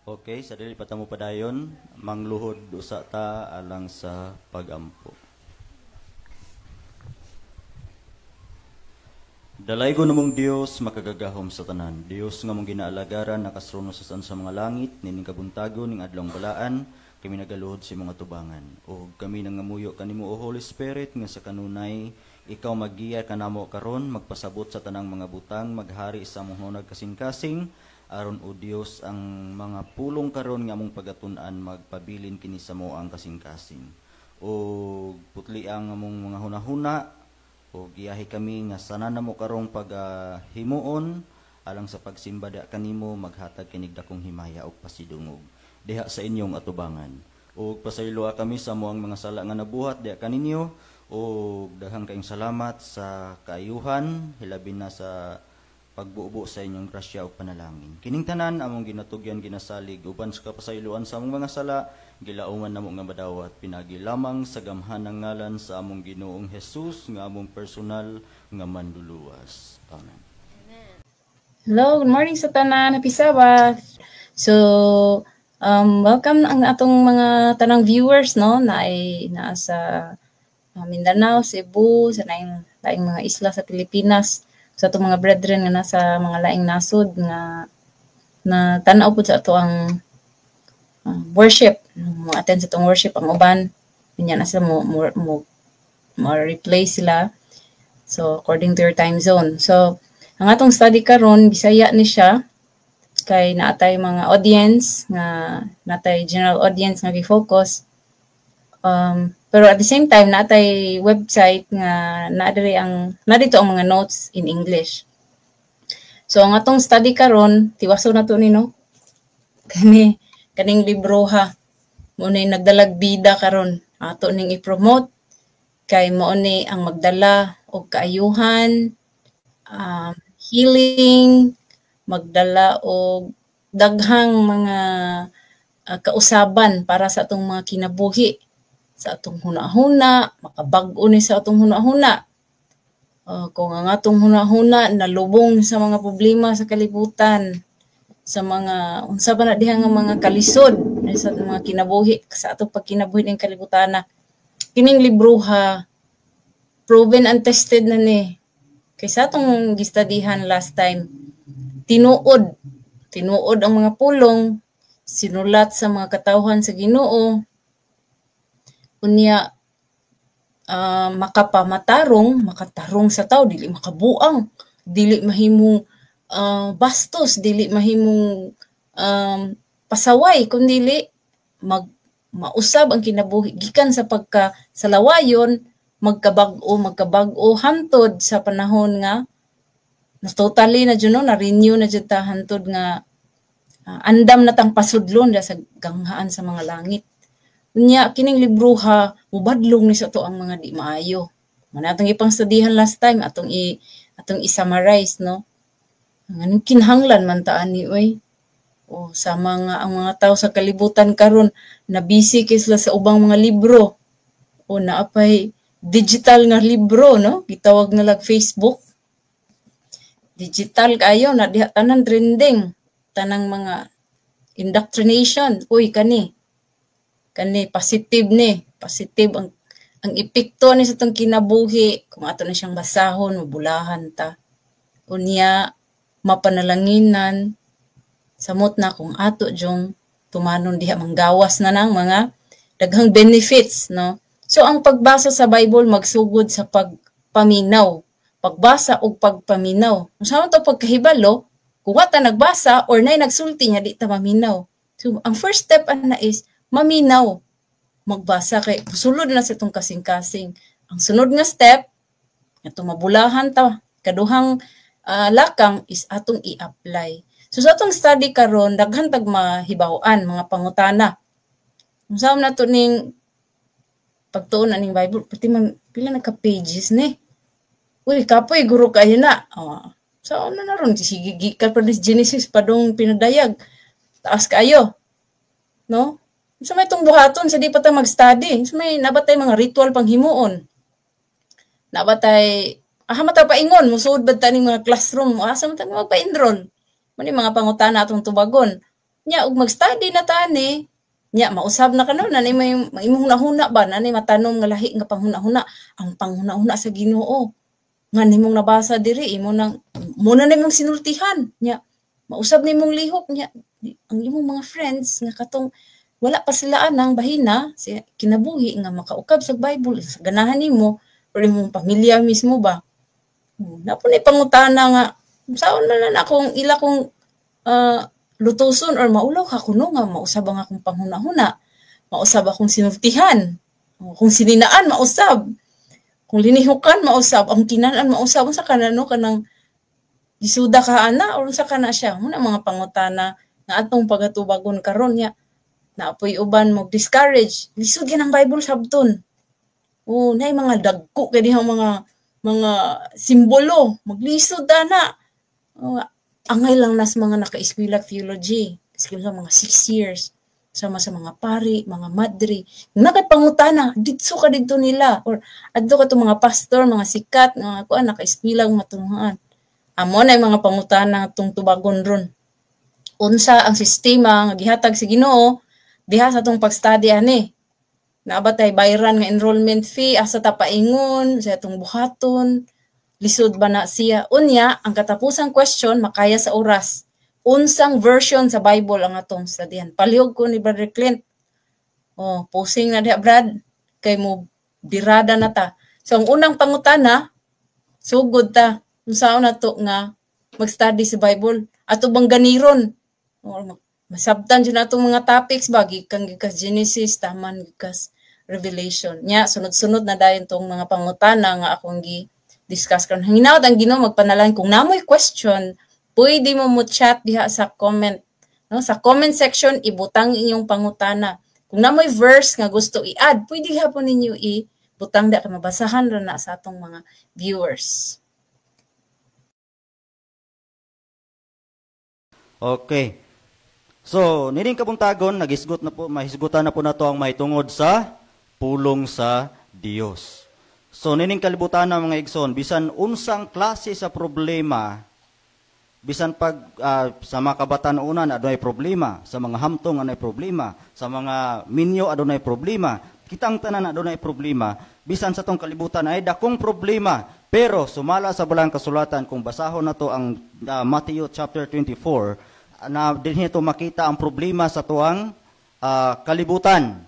Okay, sa dili pa ta mo padayon, mangluhod usa ta alang sa pagampo. Dalaygon namong Dios, makagagahom sa tanan. Dios nga mong ginaalagaran, nakasrono sa sa mga langit, nining kabuntagon ning adlong balaan, kami nagaluhod sa imong atubangan. O kami nangamuyo kanimo, O Holy Spirit, nga sa kanunay ikaw maggiya kanamo karon, magpasabot sa tanang mga butang, maghari sa among hunag kasing-kasing, aron, O Dios, ang mga pulong karon nga among pagatun-an magpabilin kini sa mo ang kasing-kasing. O putli ang among mga hunahuna, o giyahi kami nga sana namo karong paghimuon alang sa pagsimba da kanimo, maghatag kinig dakong himaya og pasidungog diha sa inyong atubangan. Ug pasayloa kami sa among mga sala nga nabuhat diha kaninyo, ug daghang kayong salamat sa kaayuhan, hilabi na sa pagbuobo sa inyong grasya ug panalangin. Kining tanan among ginatugyan, ginasalig uban sa kapasayloan sa among mga sala, gilauman namo nga madawat pinagi lamang sa gamhanang ngalan sa among Ginoong Jesus nga among personal nga manluluwas. Amen. Hello, good morning sa tanan. Happy Sabbath. So, welcome ang atong mga tanang viewers, no, na ay naa sa Mindanao, Cebu, sa laing laing mga isla sa Pilipinas, sa atong mga brethren nga nasa mga laing nasod nga na tan-aw pud sa ato ang worship, mo attend sa atong worship ang uban, unya na sila mo replay sila. So, according to your time zone. So, ang atong study karon, Bisaya ni siya kay naatay mga audience nga natay general audience nga gi-focus. Pero at the same time, natay website nga naa diri ang naa dito ang mga notes in English. So ang atong study karon, tiwaso na to ni, no. Kani kaning libro ha. Mo ni nagdalag bida karon. Ato ning i-promote kay mao ni ang magdala og kaayuhan, healing, magdala og daghang mga kausaban para sa atong mga kinabuhi, sa atong hunahuna, makabag-o ni sa atong hunahuna. Kung ang atong hunahuna nalubong sa mga problema sa kalibutan, sa mga unsa ba na diha nga mga kalisod sa mga kinabuhi, sa atong pagkinabuhi ning kalibutan na kining libroha, proven and tested na ni. Kay sa atong gistadihan last time, tinuod tinuod ang mga pulong sinulat sa mga katawhan sa Ginoo, unya makapamatarong, makatarong sa tao, dili makabuang, dili mahimong bastos, dili mahimong pasaway, kun dili mag mausab ang kinabuhi gikan sa pagka sa lawayon, magkabag-o, magkabag-o hantod sa panahon nga na totally na jud, no, na renew na jud ta hantod nga andam na tang pasudlon sa ganghaan sa mga langit. Unya kining libroha mobadlong ni sa ato ang mga di maayo. Man atong ipang-studyhan last time, atong i-summarize, no. Nganong kinahanglan man ta ani oy? O sa mga ang mga tao sa kalibutan karon na busy kay sila sa ubang mga libro. O naapay digital nga libro, no, gitawag na lag Facebook. Digital kayo na diha tanan trending, tanang mga indoctrination. Uy, kani kani positive ni, positive ang epekto ni sa atong kinabuhi kung ato na siyang basahon, mabulahan ta. Unya mapanalanginan samot na kung ato jung tumanon diha, manggawas na nang mga daghang benefits, no. So ang pagbasa sa Bible magsugod sa pagpaminaw, pagbasa og pagpaminaw. Unsa man to pagkahibalo kung wa ta nagbasa or nay nagsulti niya, di ta maminaw? So ang first step ana is maminaw, magbasa kay sulod na sa itong kasing-kasing. Ang sunod nga step, atong mabulahan ta, kaduhang lakang is atong i-apply. So sa atong study karon, daghan tag mahibaw-an, mga pangutana. Unsa man nato ning pagtuon na ning Bible, pati man pila na ka pages ni. Uy, kapoy guro kayo na. Oh, so ano na ron, sige gikan pa ni Genesis padung Pinadayag. Taas kayo. No? Sa may itong buhaton sa di pa ta mag-study. Sa may nabatay mga ritual pang himuon. Nabatay aha mata paingon musuod ba ta ning mga classroom, asa man ta magpa-enroll? Mani mga pangutana atong tubagon. Nya og mag-study na ta ani, nya mausab na kano na may imong hunahuna ba na matanom nga lahi nga panghuna-huna, ang panghuna-huna sa Ginoo. Nga nimong nabasa diri imo nang mo na nimong sinultihan. Nya mausab nimong lihok, nya ang imong mga friends nga katong wala pa sila anang bahina si kinabuhi nga makaukab sa Bible sa ganahan nimo or imong pamilya mismo ba. Napo ni pangutana nga saon na na akong ila kong lutoson or maulaw ka kuno nga mausab ang akong panghuna-huna, mausab akong sinultihan, kung sininaan mausab, kung linihukan mausab, ang kinanan mausab, unsa ka na no kanang gisuda ka ana or unsa ka na siya. Muna mga pangutana nga atong pagatubagon karon. Nya naapoy uban mo discourage, lisod gyud ang Bible sabton. Oh, nay mga dagko kay dihang mga simbolo, maglisod ana. Oh, angay lang nas mga naka-eskwela theology, eskwela mga 6 years sama sa mga pari, mga madre. Nakay pangutana, didto ka didto nila or adto ka to mga pastor, mga sikat nga kuan naka-eskwela matunuhan. Amo na mga pangutana atong tubagon ron. Unsa ang sistema nga gihatag sa Ginoo diha sa atong pag-study ani? Naa ba tay bayran nga enrollment fee, asa ta paingon, sa atong buhaton, lisod ba na siya? Unya, ang katapusang question, makaya sa oras. Unsang version sa Bible ang atong studyhan? Palihog ko ni Brother Clint. Oh, posing na diha, Brad. Kay mo birada na ta. So, ang unang pangutana, sugod ta. Unsaon na to nga mag-study sa Bible? Ato bang ganiron? O, masabtan dyan atong mga topics ba? Gikan gikas Genesis, taman gikas Revelation. Nya, sunod-sunod na dayon tong mga pangutana nga akong gi-discuss karon. Hinaot ang Ginoo magpanalan. Kung namoy question, pwede mo mo chat diha sa comment. No? Sa comment section, ibutang inyong pangutana. Kung namoy verse nga gusto i-add, pwede hapon ninyo i-butang diha kay mabasahan ra na sa atong mga viewers. Okay. So, nining kabuntagon, nagisgot na po, mahisgutan na po nato ang mahitungod sa pulong sa Dios. So, nining kalibutan ng mga igsoon, bisan unsang klase sa problema, bisan pag sa mga kabatan-unan adunay problema, sa mga hamtong adunay problema, sa mga minyo adunay problema, kitang tanan adunay problema, bisan sa tong kalibutan ay dakong problema. Pero sumala sa balang kasulatan, kung basahon nato ang Matthew chapter 24, na dinhi to makita ang problema sa tuang kalibutan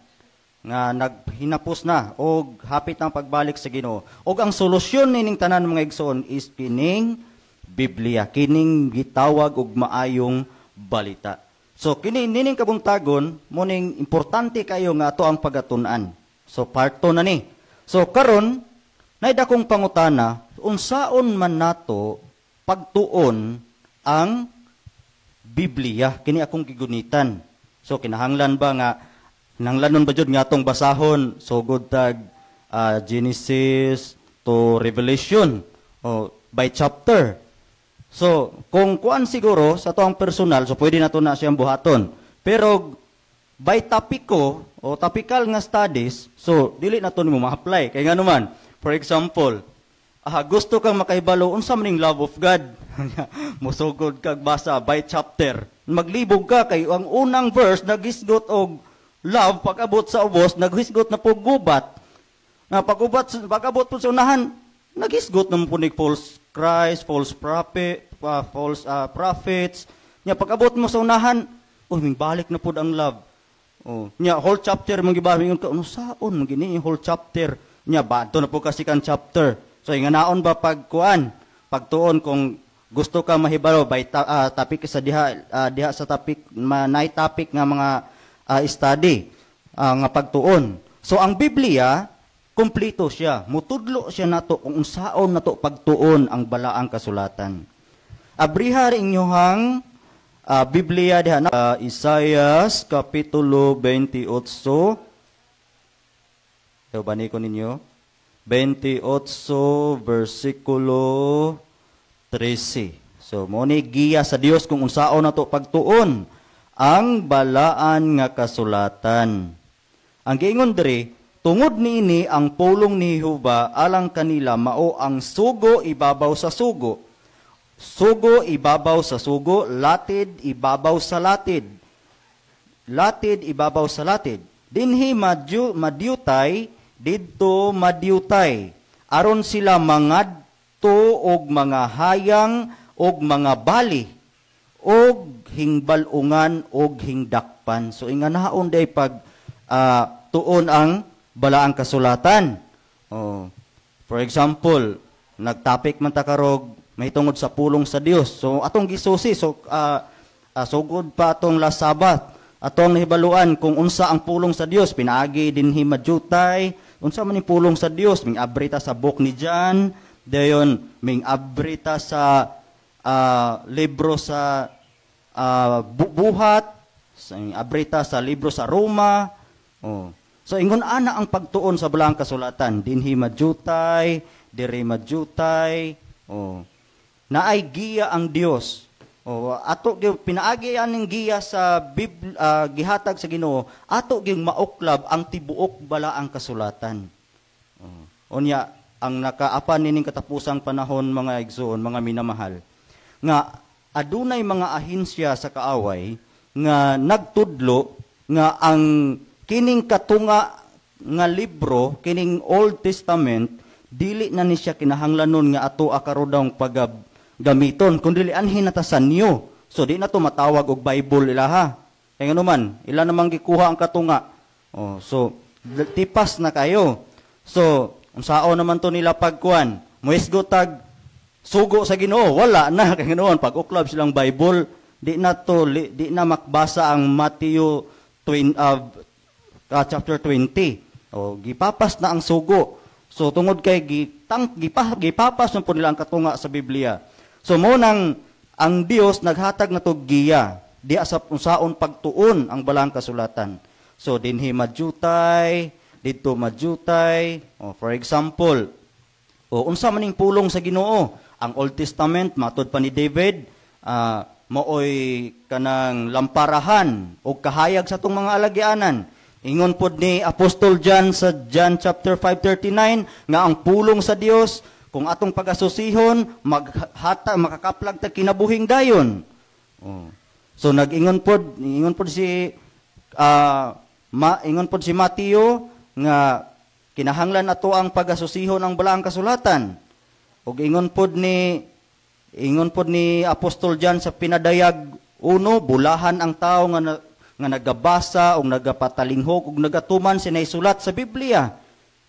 nga naghinapos na og hapit ang pagbalik sa Ginoo. Og ang solusyon nining tanan mga igsoon is kining Biblia, kining gitawag og maayong balita. So kini nining kabuntagon muning importante kayo nga ato ang pagatun-an. So part 2 na ni. So karon nay dakong pangutana, unsaon man nato pagtuon ang Biblia, kini akong gigunitan. So kinahanglan ba nga nanglanon ba jud nga atong basahon sugod tag Genesis to Revelation o by chapter. So kung kuan siguro sa tuang personal, so pwede nato na siyang buhaton. Pero by topiko o topical nga studies, so dili nato nimo ma-apply. Kay ngano man, for example, gusto kang makahibalo unsa man ning love of God. Musugod kag basa by chapter. Maglibog ka kay ang unang verse nagisgot og love, pag-abot sa ubos naghisgot na po gubat. Na pag-abot po sa unahan nagisgot na po ni false Christ, false prophet, false prophets. Nya pag-abot mo sa unahan, oh balik na pud ang love. Oh, nya whole chapter mong gibasa ingon ka, ano saon man gini whole chapter. Nya bato na po kasi kan chapter. So inganaon ba pagkuan, pagtuon kung gusto ka mahibalo by topic sa diha diha sa topic manay topic nga mga study nga pagtuon. So ang Biblia kumpleto siya, mutudlo siya nato kung unsaon nato pagtuon ang balaang kasulatan. Abriha rin inyohang Biblia diha na Isaias kapitulo 28. Ito ba ni ko ninyo? 28 versikulo 13. So mo ni giya sa Dios kung unsaon nato pagtuon ang balaan nga kasulatan. Ang giingon diri, tungod niini ang pulong ni Jehova alang kanila mao ang sugo ibabaw sa sugo. Sugo ibabaw sa sugo, latid ibabaw sa latid. latid ibabaw sa latid. Dinhi madyutay, didto madyutay. Aron sila mangadto og mga hayang og mga bali og hingbalungan og hingdakpan. So inganaon day pag tuon ang balaang kasulatan. Oh. For example, nagtapik man ta karog mahitungod sa pulong sa Dios. So atong gisusi, so sugod pa atong last Sabbath, atong nahibaluan kung unsa ang pulong sa Dios, pinaagi dinhi madyutay, unsa man ni pulong sa Dios, ming abrita sa book ni John, dayon ming abrita sa libro sa buhat, sa abrita sa libro sa Roma. Oh. So ingon ana ang pagtuon sa balaang kasulatan, dinhi madyutay, diri madyutay. Oh. Naay giya ang Dios. Oh, ato gyud pinaagi aning giya sa gihatag sa Ginoo, ato gyud mauklab ang tibuok balaang kasulatan. Oh. Unya ang nakaapan nining katapusang panahon, mga igsoon, mga minamahal, nga adunay mga ahensya sa kaaway nga nagtudlo nga ang kining katunga nga libro, kining Old Testament, dili na ni siya kinahanglanon nga ato akarodang paggamiton, kundi anhin na ta sa New. So di na to matawag og Bible ilaha. Kay ngano man, ila namang gikuha ang katunga. Oh, so tipas na kayo. So unsaon naman to nila pagkuan? Muisgo tag sugo sa Ginoo, wala na kay ngano man pag uklab silang Bible, di na to di na makbasa ang Matthew chapter 20. O gipapas na ang sugo. So tungod kay gipapas na po nila ang katunga sa Biblia. So mo nang ang Dios naghatag na to giya diya sa unsaon pagtuon ang balaang kasulatan. So dinhi madyutay, didto madyutay. O for example, o unsa man ning pulong sa Ginoo? Ang Old Testament matud pa ni David, maoy kanang lamparahan o kahayag sa atong mga alagyanan. Ingon pod ni Apostol John sa John chapter 5:39 nga ang pulong sa Dios kung atong pagasusihon maghata makakaplag ta kinabuhing dayon. Oh. So nag-ingon pod, ingon pod si ingon pod si Mateo nga kinahanglan ato ang pagasusihon ang balaang kasulatan. Ug ingon pod ni Apostol John sa pinadayag 1, bulahan ang tao nga nga nagabasa o nagapatalinghog o nagatuman sinaysulat sa Biblia.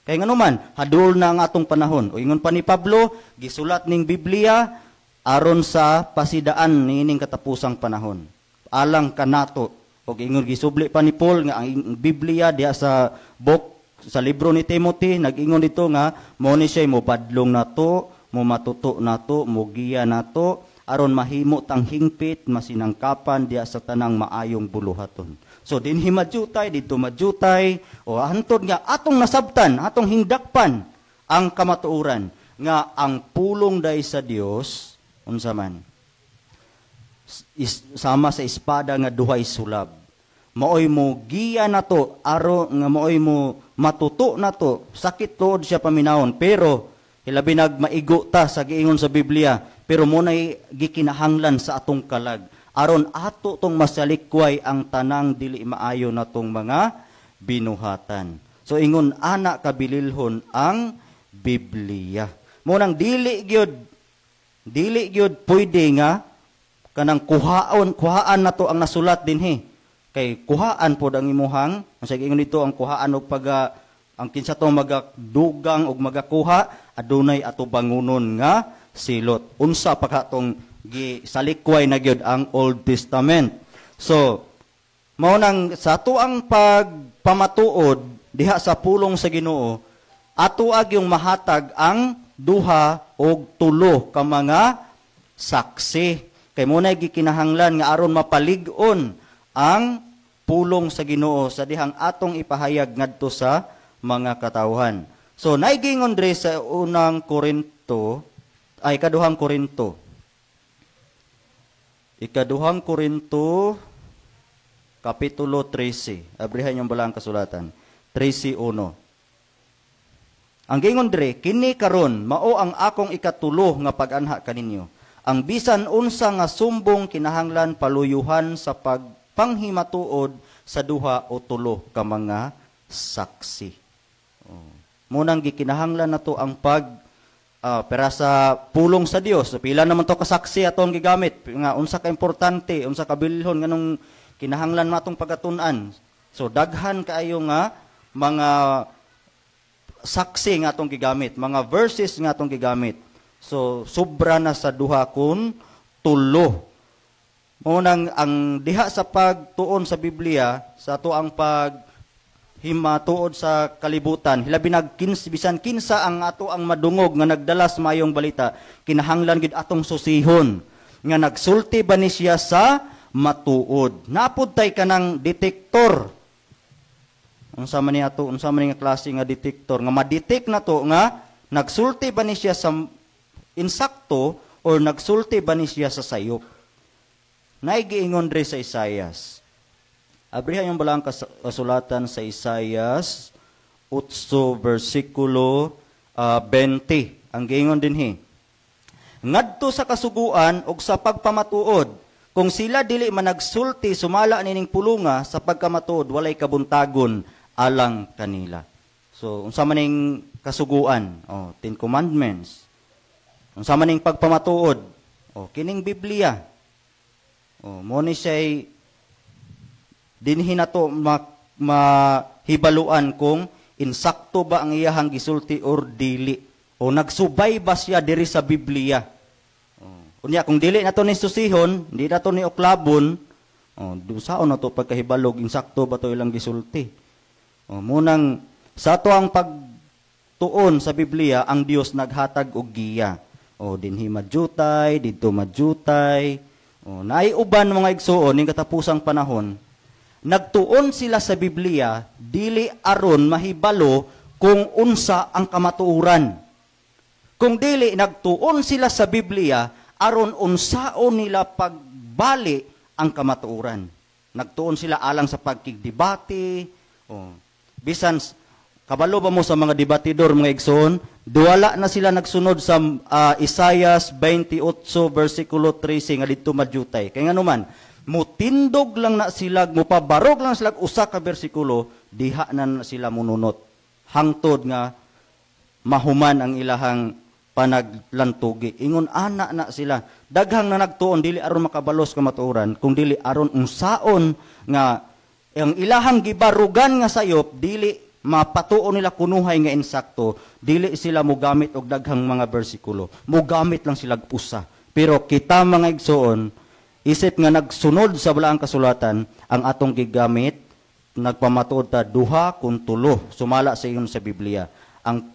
Kaya nga naman, hadol na ang atong panahon. O ingon pa ni Pablo, gisulat ning Biblia aron sa pasidaan niining katapusang panahon. Alang kanato. O ingon gisubli pa ni Paul nga ang Biblia diha sa book sa libro ni Timothy, nag-ingon dito nga mo ni siya mobadlong nato, mo matuto nato, mo giya nato, aron mahimo tang hingpit masinangkapan diha sa tanang maayong buluhaton. So dinhi madyutay, didto madyutay, o hantod nga atong nasabtan, atong hingdakpan ang kamatuoran nga ang pulong day sa Dios unsa man sama sa espada nga duhay sulab. Maoy mo giya nato aro nga maoy mo matuto nato, sakit tuod siya paminawon, pero hilabi nagmaigo ta sa giingon sa Biblia, pero muna'y gikinahanglan sa atong kalag aron ato tong masalikway ang tanang dili maayo natong mga binuhatan. So ingon ana kabililhon ang Biblia. Mo nang dili gyud pwede nga kanang kuhaan nato ang nasulat dinhi. Kay kuhaan pod ang imuhang, ang ingon dito ang kuhaan og pag ang kinsa to magadugang og magakuha adunay ato bangunon nga silot. Unsa pa katong gisalikway na gyud ang Old Testament. So mao nang sa ato ang pagpamatuod diha sa pulong sa Ginoo, ato agyong mahatag ang duha og tulo ka mga saksi. Kay mo nay gikinahanglan nga aron mapalig-on ang pulong sa Ginoo sa dihang atong ipahayag ngadto sa mga katawhan. So naigingon dre sa unang Korinto ay ikaduhang Korinto. Ikaduhang Korinto kapitulo 13. Abrihan yung balang kasulatan. 13:1. Ang gingon dre, kini karon mao ang akong ikatulo nga pag-anha kaninyo. Ang bisan unsa nga sumbong kinahanglan paluyuhan sa pagpanghimatuod sa duha o tulo ka mga saksi. Oh. Munang gikinahanglan nato ang pag pera sa pulong sa Dios. So, pila naman to kasaksi atong gigamit nga unsa ka importante, unsa ka bilhon, nganong kinahanglan natong pagatun-an. So daghan kaayo nga mga saksi nga atong gigamit, mga verses nga atong gigamit. So sobra na sa duha kun tulo. Munang ang diha sa pagtuon sa Biblia, sa ato ang pag himatuod sa kalibutan, hilabi nag bisan kinsa ang ato ang madungog nga nagdala sa maayong balita, kinahanglan gid atong susihon nga nagsulti ba ni siya sa matuod. Napud tay kanang detektor. Unsa man ni ato, unsa man ni nga klase nga detector nga ma-detect na to nga nagsulti ba ni siya sa insakto or nagsulti ba ni siya sa sayop. Naigiingon dre sa Isayas. Abrihan yung balang kasulatan sa Isayas 8 versikulo 20. Ang giingon dinhi. Ngadto sa kasuguan ug sa pagpamatuod, kung sila dili managsulti sumala nining pulunga sa pagkamatuod, walay kabuntagon alang kanila. So unsa man ning kasuguan? Oh, Ten Commandments. Unsa man ning pagpamatuod? Oh, kining Biblia. Oh, mo ni siya'y dinhi nato mahibaluan kung insakto ba ang iyahang gisulti or dili, o nagsubay ba siya diri sa Biblia. Oh, unya kung dili nato ni susihon, di nato ni uklabon, oh, dusaon nato pagkahibalog insakto ba to ilang gisulti. Oh, munang sa ato ang pagtuon sa Biblia, ang Dios naghatag og giya. O dinhi majutay, didto majutay. O naay uban mga igsuon ning katapusang panahon, nagtuon sila sa Biblia dili aron mahibalo kung unsa ang kamatuoran. Kung dili nagtuon sila sa Biblia aron unsaon nila pagbali ang kamatuoran. Nagtuon sila alang sa pagkigdebate. O bisan kabalo ba mo sa mga debatidor mga igsoon, duwala na sila nagsunod sa Isayas 28 versikulo 13 nga didto majutay. Kay nganuman, mutindog lang na sila, mupabarog lang sila usa ka bersikulo, diha na sila mununot. Hangtod nga mahuman ang ilahang panaglantugi. Ingon ana na sila. Daghang na nagtuon dili aron makabalos kamatuoran, kung dili aron unsaon nga ang ilahang gibarugan nga sayop dili mapatuon nila kunuhay nga insakto, dili sila mogamit og daghang mga bersikulo, mogamit lang sila usa. Pero kita mga igsoon, isip nga nagsunod sa balaang kasulatan, ang atong gigamit nagpamatuod ta duha kun tulo sumala sa ingon sa Biblia. Ang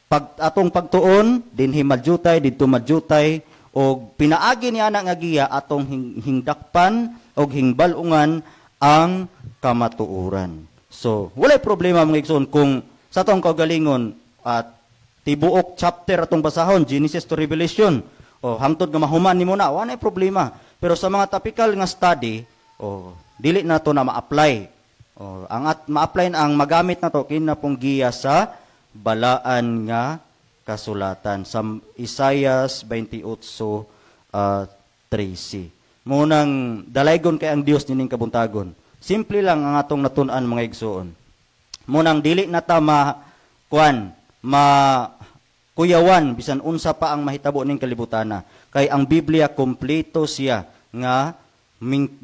pag atong pagtuon dinhi majutay, didto majutay, og pinaagi niya na nga giya atong hingdakpan og hingbalungan ang kamatuoran. So, walay problema mga igsoon kung sa atong kaugalingon at tibuok chapter atong basahon, Genesis to Revelation, o hangtod nga mahuman nimo na, walay problema. Pero sa mga topical nga study, o dili na to na ma-apply. O ang at ma-apply na ang magamit na to kini na pong giya sa balaan nga kasulatan sa Isayas 28:13. Munang dalaygon kay ang Dios nining kabuntagon. Simple lang ang atong natun-an mga igsoon. Munang dili na ta ma kuan ma kuyawan bisan unsa pa ang mahitabo ning kalibutana, kay ang Biblia kompleto siya nga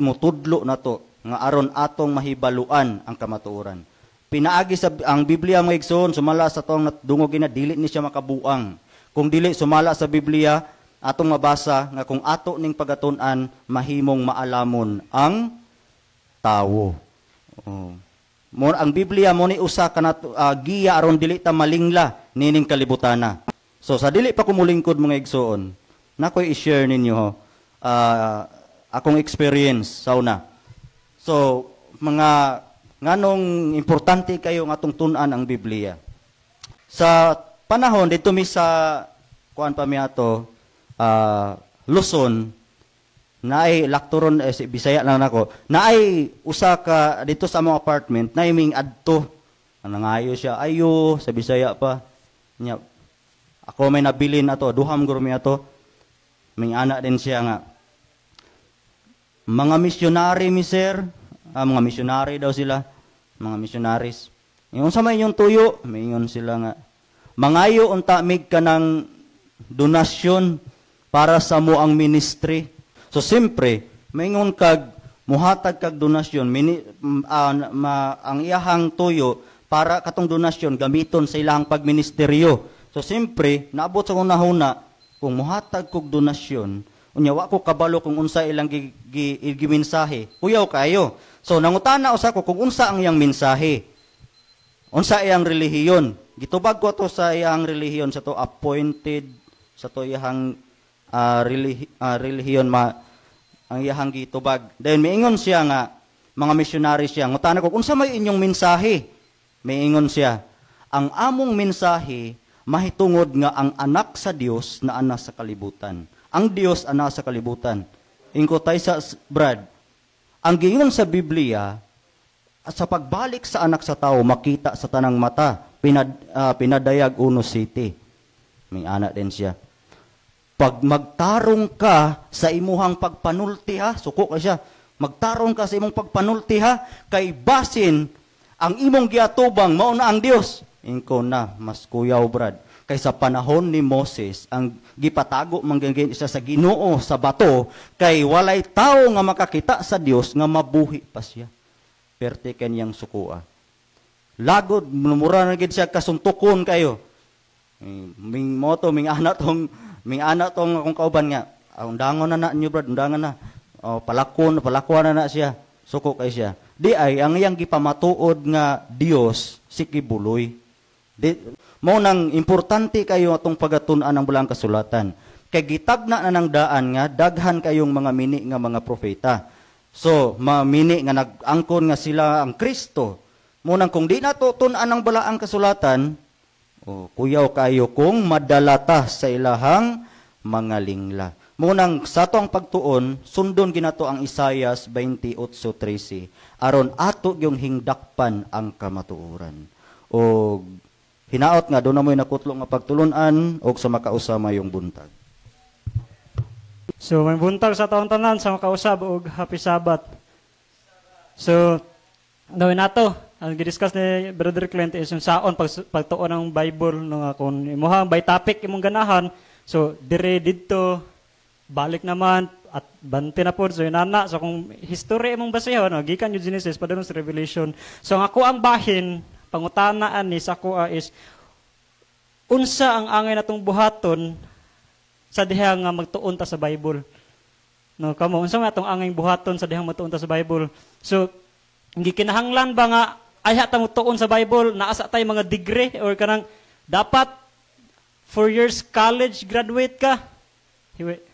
mutudlo nato nga aron atong mahibaluan ang kamatuoran. Pinaagi sa ang Biblia mga igsoon, sumala sa atong dungog na dili ni siya makabuang. Kung dili sumala sa Biblia, atong mabasa nga kung ato ning pagatun-an mahimong maalamon ang tawo. Oh. Mo ang Biblia mo ni usa ka giya aron dili ta malingla nining kalibutana. So sa dili pa kumulingkod mga igsoon, nakoy i-share ninyo ho, akong experience sa una. So mga nganong importante kayo nga atong tun-an ang Biblia. Sa panahon dito mi sa kuan pa mi ato Luzon, naay laktoron si Bisaya lang nako. Naay usa ka dito sa among apartment, naay ming adto. Nangayo siya, ayo sa Bisaya pa. Nya ako may nabilin ato, duham guro mi ato. Ming ana din siya nga. Mga missionary mi, sir. Ah, mga missionary daw sila. Mga missionaries. Ingon sa may inyong tuyo, maingon sila nga, mangayo unta mig kanang donasyon para sa mo ang ministry. So siyempre, maingon kag muhatag kag donasyon, ang iyahang tuyo para katong donasyon gamiton sa ilang pagministeryo. So siyempre, naabot sa hunahuna kung muhatag kog donasyon, unya wa ko kabalo kung unsa ilang gimensahe. Kuyaw kayo. So nangutana usa ko kung unsa ang iyang mensahe. Unsa iyang relihiyon. Gitubag ko to sa iyang relihiyon sa to appointed sa to iyang relihiyon ma ang iyang gitubag. Then miingon siya nga mga missionary siya. Ngutana ko unsa may inyong mensahe. Miingon siya, ang among mensahe mahitungod nga ang anak sa Dios na ana sa kalibutan. Ang Dios ana sa kalibutan. Ingko tay sa Brad, ang giingon sa Biblia sa pagbalik sa anak sa tao makita sa tanang mata, pinadayag 1 City. May anak din siya. Pag magtarong ka sa imuhang pagpanulti ha, suko ka siya. Magtarong ka sa imong pagpanulti ha, kay basin ang imong giatubang mao na ang Dios. Ingko na, mas kuyaw, Brad. Kay sa panahon ni Moses, ang gipatago man gyud isa sa Ginoo sa bato, kay walay tao nga makakita sa Dios nga mabuhi pa siya. Perte kanyang sukua. Lagod, mura na gid siya kasuntukon kayo. Ming moto, ming ana tong akong kauban nga, ah, undangon na na niyo, Brad, undangan na. Oh, palakon, palakuan na na siya. Suko kay siya. Di ay ang iyang gipamatuod nga Dios si Kibuloy. Di, mo nang importante kayo atong pagatun-an ang balaang kasulatan. Kay gitagna na ng daan nga daghan kayong mga mini nga mga propeta. So, mga mini nga nag-angkon nga sila ang Kristo. Mo nang kung di nato tun-an ang balaang kasulatan, oh, kuyaw kayo kung madalata sa ilahang mga lingla. Mo nang sa ato ang pagtuon, sundon ginato ang Isaias 28:13 aron ato yung hingdakpan ang kamatuoran. Og hinaot nga doon na mo'y nakutlo nga pagtulunan og sa makausa mayong buntag. So, may buntag sa taong tanan sa makausab og happy Sabbath. So, gawin nato. Ang gidiscuss ni Brother Clint is yung saon pagtuon ng Bible, no, nga kung imuha by topic imong ganahan, so dire didto balik naman at bante na po. So inana, so kung history imong basehon, no, gikan yung Genesis padulong sa Revelation. So ang ako ang bahin pangutana ani sa ako is unsa ang angay natong buhaton sa diha nga magtuon ta sa Bible, no? Kamo, unsa man atong angay buhaton sa dihang magtuon ta sa Bible? So gikinahanglan ba nga ayha ta motuon sa Bible naa sa tay mga degree or kanang dapat 4 years college graduate ka? Hiwi.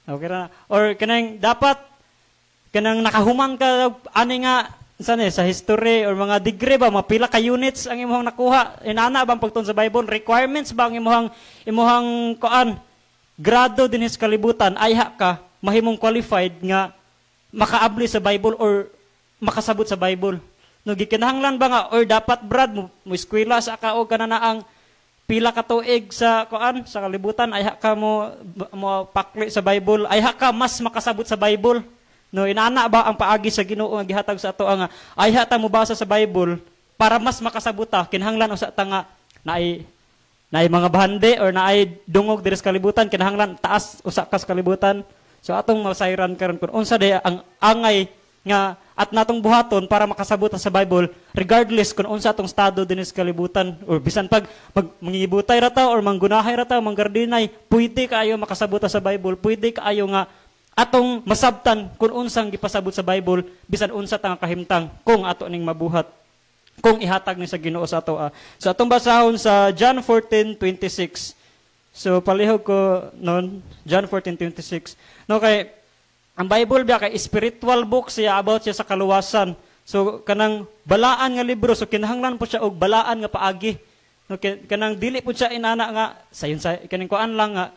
Okay ra. Or kanang dapat kanang nakahuman ka ani nga sa ni sa history or mga degree ba, mapila ka units ang imong nakuha? Inana ba ang pagtuon sa Bible? Requirements ba ang imuhang kuan grado dinhi sa kalibutan ayha ka mahimong qualified nga makaabli sa Bible or makasabot sa Bible, no? Gikinahanglan ba nga or dapat, Brad, mo eskwela sa ka o kana na ang pila ka tuig sa kuan sa kalibutan ayha ka mo mo pakli sa Bible, ayha ka mas makasabot sa Bible, no? Inana ba ang paagi sa Ginoo nga gihatag sa ato nga ayha ta mo basa sa Bible para mas makasabot ta, kinahanglan usa ta nga naay naay mga bahandi or naay dungog diri sa kalibutan, kinahanglan taas usa ka sa kalibutan? So atong masayran karon kung unsa day ang angay nga at natong buhaton para makasabot ta sa Bible regardless kung unsa atong estado dinhi sa kalibutan, or bisan pag mangibutay ra ta or manggunahay ra ta, manggardinay, pwede kaayo makasabot ta sa Bible, pwede kaayo nga atong masabtan kung unsang gipasabot sa Bible bisan unsa ta nga kahimtang, kung ato ning mabuhat, kung ihatag ni sa Ginoo sa ato. So atong basahon sa John 14:26. So palihog ko noon John 14:26. No, kay ang Bible biya kay spiritual book siya, about siya sa kaluwasan. So kanang balaan nga libro, so kinahanglan po siya og balaan nga paagi. No, kanang dili po siya inana nga sayon sa kaning kuan lang nga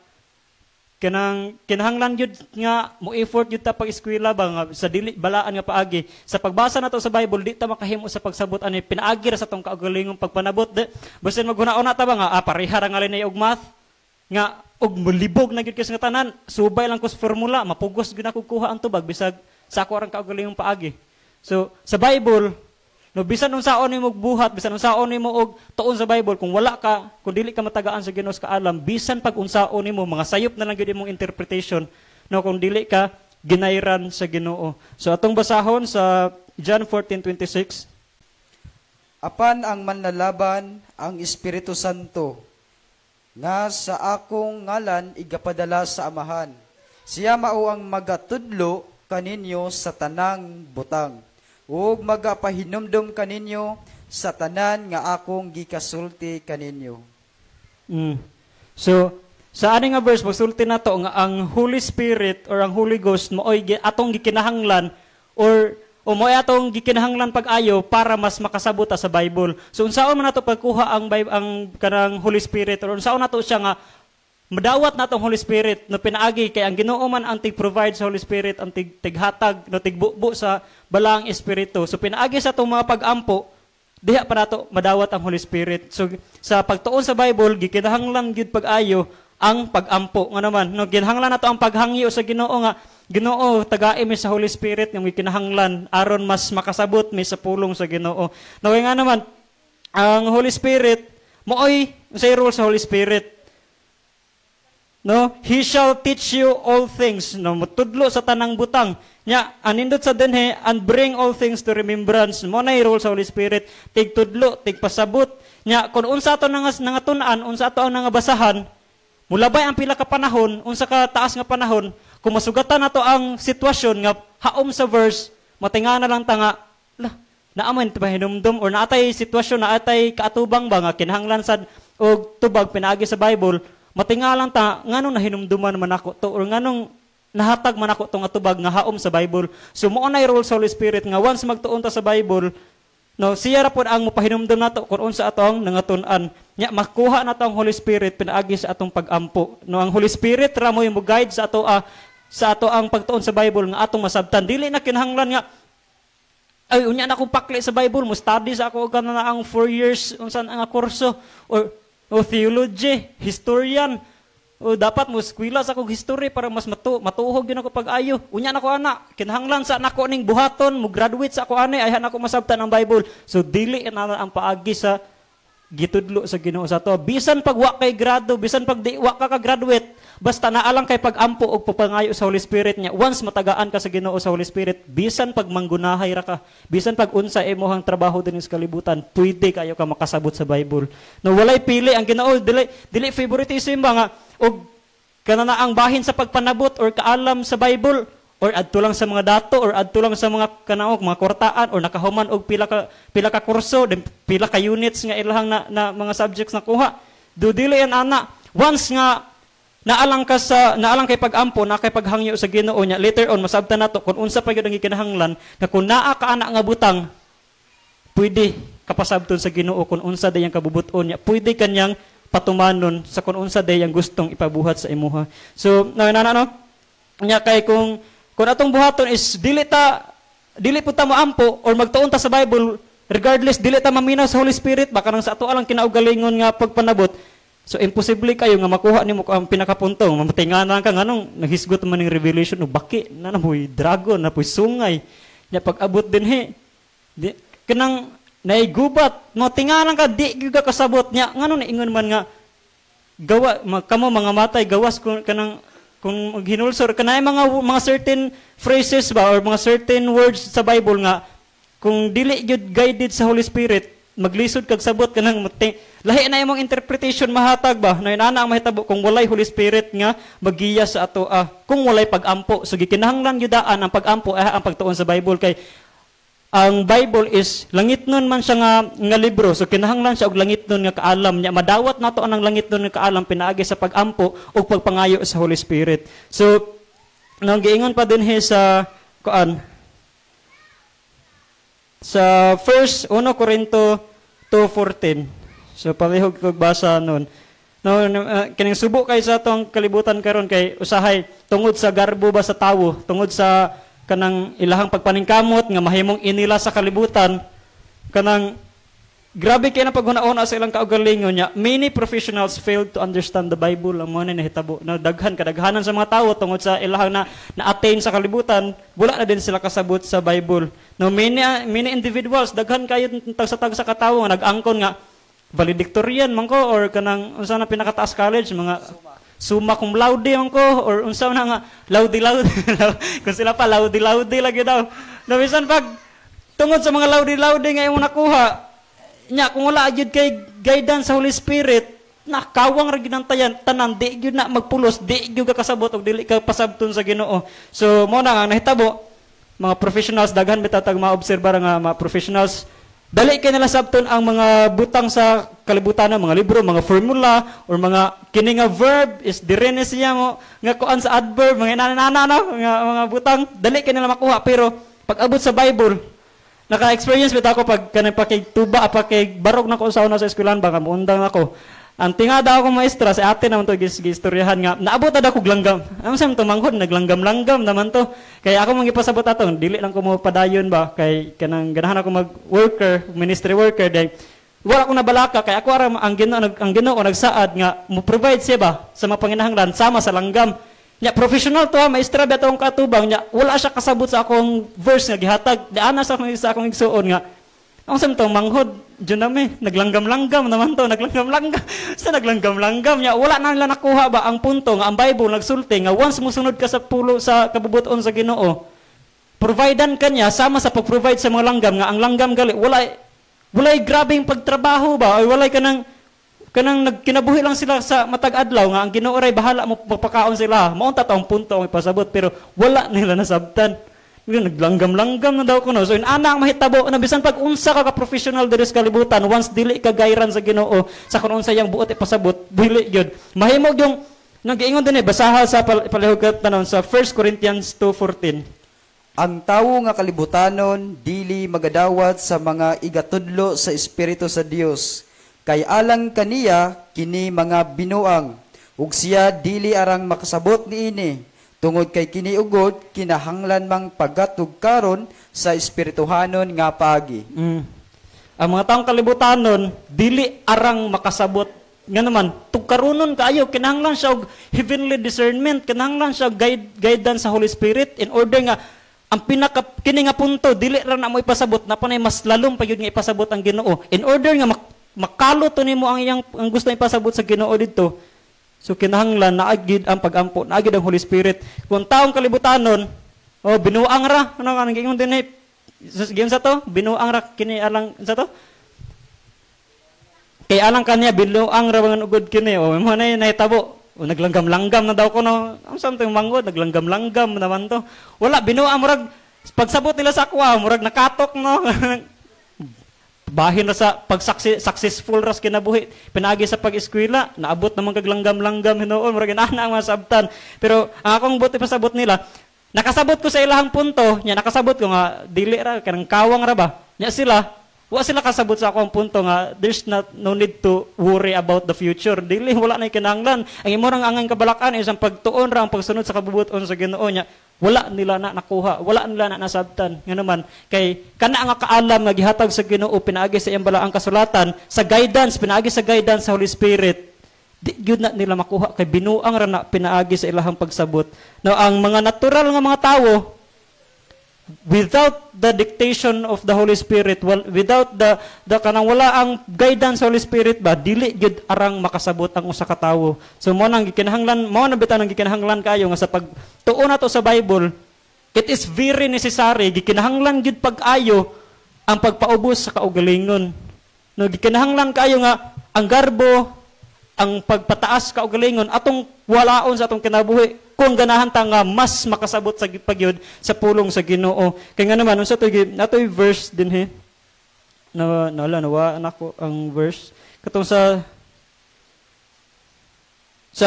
kanang kinahanglan gyud nga mo effort gyud ta pag eskwela ba nga sa dili balaan nga paagi. Sa pagbasa nato sa Bible, di ta makahimo sa pagsabot ani, pinaagi ra sa atong kaugalingong pagpanabot. Di, basin maghuna-una ta ba nga pareha ra nga linay og math nga Og mulibog na gyud kay sa tanan, subay lang ko sa formula, mapugos gyud ako kuha ang tubag bisag sa ako arang kaugalingong paagi. So sa Bible, no, bisan unsaon nimo buhat, bisan unsaon nimo og tuon sa Bible, kung wala ka, kung dili ka matagaan sa Ginoo sa kaalam, bisan pag unsaon nimo, mga sayop na lang gyud imong interpretation, no, kung dili ka ginayran sa Ginoo. So atong basahon sa John 14:26. Apan ang manlalaban, ang Espiritu Santo, nga sa akong ngalan igapadala sa Amahan. Siya mao ang magatudlo kaninyo sa tanang butang, ug magapahinumdom kaninyo sa tanan nga akong gikasulti kaninyo. So, sa ani nga verse, magsulti na to nga ang Holy Spirit or ang Holy Ghost maoy atong gikinahanglan or o mo'y atong gikinahanglan pag-ayo para mas makasabot ta sa Bible. So unsaon man nato pagkuha ang Bible, ang kanang Holy Spirit, or unsaon nato siya nga madawat nato ang Holy Spirit, no, pinaagi kay ang Ginoo man ang tig-provide sa Holy Spirit, ang tighatag, no, tigbubo sa Balaang Espiritu. So pinaagi sa atong mga pag-ampo, diha pa nato madawat ang Holy Spirit. So sa pagtuon sa Bible, gikinahanglan gyud pag-ayo ang pag-ampo nga naman, no, ginahanglan nato ang paghangyo sa Ginoo nga, "Ginoo, tagai mi sa Holy Spirit nga gikinahanglan aron mas makasabot mi sa pulong sa Ginoo." No, kay nga naman ang Holy Spirit mooy unsay role sa Holy Spirit? No, He shall teach you all things, no, mutudlo sa tanang butang. Nya anindot sa dinhi, and bring all things to remembrance. Mo na role sa Holy Spirit, tigtudlo, tigpasabot. Nya kung unsa ato nangatun-an, unsa ato ang nangabasahan, mulabay ang pila ka panahon, unsa ka taas nga panahon, kung masugatan nato ang sitwasyon nga haom sa verse, matinga na lang ta nga, lah, naa man ba hinumdum or naatay sitwasyon, naatay kaatubang ba nga kinahanglan sad og tubag pinaagi sa Bible, matinga lang ta, nganong nahinumduman man ako to or nganong nahatag man ako tong atubag nga haom sa Bible? So mo na role sa Holy Spirit nga once magtuon ta sa Bible, no, siya ra pod ang mopahinumdum nato kung unsa atong nangatun-an. Nya makuha nato ang Holy Spirit pinaagi sa atong pag-ampo. No, ang Holy Spirit ra mo mo guide sa ato ang pagtuon sa Bible nga atong masabtan. Dili na kinahanglan nga, "Ay, unya na akong pakli sa Bible, mo study sa ako og na ang 4 years unsa ang kurso or o theology, historian. O dapat mo eskwela sa akong history para mas matuhog yun ako pag-ayo. Unya na ko ana, kinahanglan sa nako ning buhaton, mo graduate sa ako ani, ayhan ako masabtan ang Bible." So dili na ang paagi sa gitudlo sa Ginoo sa ato. Bisan pag wa kay grado, bisan pag di wa ka ka-graduate, basta naalang kay pag-ampo og papangayo sa Holy Spirit niya. Once matagaan ka sa Ginoo sa Holy Spirit, bisan pag manggunahay ra ka, bisan pag unsa imong trabaho dinhi sa kalibutan, pwede kayo ka makasabot sa Bible. No, walay pili ang Ginoo, dili dili favoritism ba nga og kana ang bahin sa pagpanabot or kaalam sa Bible or adto lang sa mga dato or adto lang sa mga kanaok mga kwartaan or nakahuman og pila ka kurso, then pila ka units nga ilahang na mga subjects na kuha. Do dili yan ana. Once nga naalang ka sa naalang kay pag-ampo na kay paghangyo sa Ginoo niya, later on masabtan nato kung unsa pa gyud ang gikinahanglan nga kung naa ka ana nga butang, pwede kapasabton sa Ginoo kung unsa dayang kabubut-on niya, pwede kanyang patumanon sa kung unsa dayang gustong ipabuhat sa imuha. So na na no nya kay kung atong buhaton is dili po ta moampo or magtuon ta sa Bible, regardless dili ta maminaw sa Holy Spirit baka nang sa ato alang kinaugalingon nga pagpanabot, so imposible kayo nga makuha nimo ang pinakapunto. Mamatinga na ka, nganong naghisgot man ning Revelation no, baki na namoy dragon na poy sungay nya, pag abot dinhi di kanang naigubat no, tingalan ka, di gyud ka kasabot nya, nganong naingon man nga gawa kamo mga matay gawas kung kanang kung maghinulsor kanay mga certain phrases ba or mga certain words sa Bible nga kung dili gyud guided sa Holy Spirit, maglisod kag sabot, kanang lahi na imong interpretation mahatag ba na inana ang mahitabo kung walay Holy Spirit nga magiya sa ato, kung walay pag-ampo. So gikinahanglan gyud daan ang pag-ampo, ang pagtuon sa Bible, kay ang Bible is langitnon man siya nga libro. So kinahanglan siya og langitnon nga kaalam niya. Madawat nato ang langitnon nga kaalam pinaagi sa pag-ampo ug pagpangayo sa Holy Spirit. So nang giingon pa dinhi sa kuan sa first 1 Corinto 2:14. So palihog kog basa nun. No, kining subo kay sa atong kalibutan karon kay usahay tungod sa garbo ba sa tawo, tungod sa kanang ilahang pagpaningkamot nga mahimong inila sa kalibutan, kanang Grabe kay na paghuna-una sa ilang kaugalingon niya. Many professionals failed to understand the Bible. Ang mga na nahitabo na daghan kadaghanan sa mga tawo tungod sa ilahang na na-attain sa kalibutan, wala na din sila kasabot sa Bible. No, many many individuals, daghan kayo tagsa-tagsa ka tawo nga nag-angkon nga valedictorian man ko or kanang unsa na pinakataas college, mga summa cum laude man ko or unsa na nga laude laude kung sila pa laude laude lagi daw. No, bisan pag tungod sa mga laude laude nga imong nakuha nya, kung wala gyud kay guidance sa Holy Spirit, nakawang ra gyud ang tayan tanan, di gyud na magpulos, di gyud ka kasabot og dili ka pasabton sa Ginoo. So mo na nga nahitabo, mga professionals, daghan bitaw tag maobserbar nga mga professionals, dali kay nila sabton ang mga butang sa kalibutan, mga libro, mga formula or mga kini nga verb is dire ni siya mo nga kuan sa adverb, mga inana no nga mga butang, dali kay nila makuha. Pero pag abot sa Bible, naka-experience bitaw ako pag kanang pakigtuba, pakigbarog na ko sa una sa eskwelahan ba, muundang ako. Ang tingada ako maestra, si ate naman to gistoryahan nga naabot na ako langgam. Ano sa to manghod, naglanggam-langgam naman to. Kaya ako mangipasabot ato, dili lang ko mo padayon ba kay kanang ganahan ako mag-worker, ministry worker, dahil wala ko nabalaka kay ako ara ang Ginoo, ang Ginoo nagsaad nga mo provide siya ba sa mga panginahanglan sama sa langgam. Nya professional to ha, maestra ba tong katubang nya, wala siya kasabot sa akong verse nga gihatag. Di ana sa akong igsuon nga ang sa tong manghod dyan nami naglanggam-langgam naman to, naglanggam-langgam sa naglanggam-langgam nya, wala na nila nakuha ba ang punto nga ang Bible nagsulti nga once musunod ka sa pulo sa kabubuton sa Ginoo, providean ka niya sama sa pag-provide sa mga langgam, nga ang langgam gali walay grabeng pagtrabaho ba, ay walay kanang kanang nagkinabuhi lang sila sa matag adlaw nga ang Ginoo ray bahala mo magpakaon sila. Mao ta ang punto ang ipasabot, pero wala nila nasabtan. Naglanggam-langgam na daw kuno. So inana ang mahitabo na bisan pag unsa ka professional diri sa kalibutan, once dili ka gayran sa Ginoo sa kun unsa iyang buot ipasabot, dili gyud mahimo. Yung nagiingon dinhi, basaha sa palihog ka tanon sa 1 Corinthians 2:14. Ang tawo nga kalibutanon dili magadawat sa mga igatudlo sa Espiritu sa Dios, kay alang kaniya kini mga binuang, ug siya dili arang makasabot niini tungod kay kini ugod kinahanglan mang pagatugkaron sa espirituhanon nga paagi. Ang mga taong kalibutanon dili arang makasabot. Nga naman, tugkaronon kaayo, kinahanglan siya og heavenly discernment, kinahanglan siya og guidance sa Holy Spirit in order nga ang pinaka kini nga punto dili ra na mo ipasabot na panay mas lalom pa gyud nga ipasabot ang Ginoo in order nga makalo to nimo ang iyang ang gusto ipasabot sa Ginoo didto. So kinahanglan naagid ang pagampo, naagid ang Holy Spirit. Kung taong kalibutanon, oh, binuang ra, ano nga giingon dinhi giyon sa to, binuang ra kini alang sa to. Kay alang kanya binuang ra mga ugod kini, oh, mo na nahitabo. O, naglanggam-langgam na daw ko no. Ang something manggod, naglanggam-langgam naman to. Wala, binuang, murag pagsabot nila sa akwa, murag nakatok no. Bahin na sa pag successful ras kinabuhi. Pinaagi sa pag-eskwela, naabot naman kag langgam-langgam hinuon, murag inana ang mga sabtan. Pero ang akong buot ipasabot nila, nakasabot ko sa ilahang punto, nya nakasabot ko nga dili ra kanang kawang ra ba. Nya sila, wa sila kasabot sa akong punto nga there's not no need to worry about the future. Dili, wala na kinahanglan. Ang imo rang angay kabalakan is ang pagtuon ra, ang pagsunod sa kabubuton sa Ginoo nya. Wala nila na nakuha, wala nila na nasabtan. Nga naman kay kana nga kaalam nga gihatag sa Ginoo pinaagi sa iyang balaang kasulatan, sa guidance, pinaagi sa guidance sa Holy Spirit, di gyud na nila makuha kay binuang ra na pinaagi sa ilahang pagsabot. No, ang mga natural nga mga tawo without the dictation of the Holy Spirit, well, without the kanang wala ang guidance sa Holy Spirit ba, dili gyud arang makasabot ang usa ka tawo. So mo nang gikinahanglan, mo na bitaw nang gikinahanglan kayo nga sa pagtuon nato sa Bible, it is very necessary, gikinahanglan gyud pag-ayo ang pagpaubos sa kaugalingon. No, gikinahanglan kayo nga ang garbo, ang pagpataas kaugalingon atong walaon sa atong kinabuhi kung ganahan ta nga mas makasabot sa pagyud sa pulong sa Ginoo. Kay nga naman unsa toy natoy verse dinhi na nala nawa nako ang verse katong sa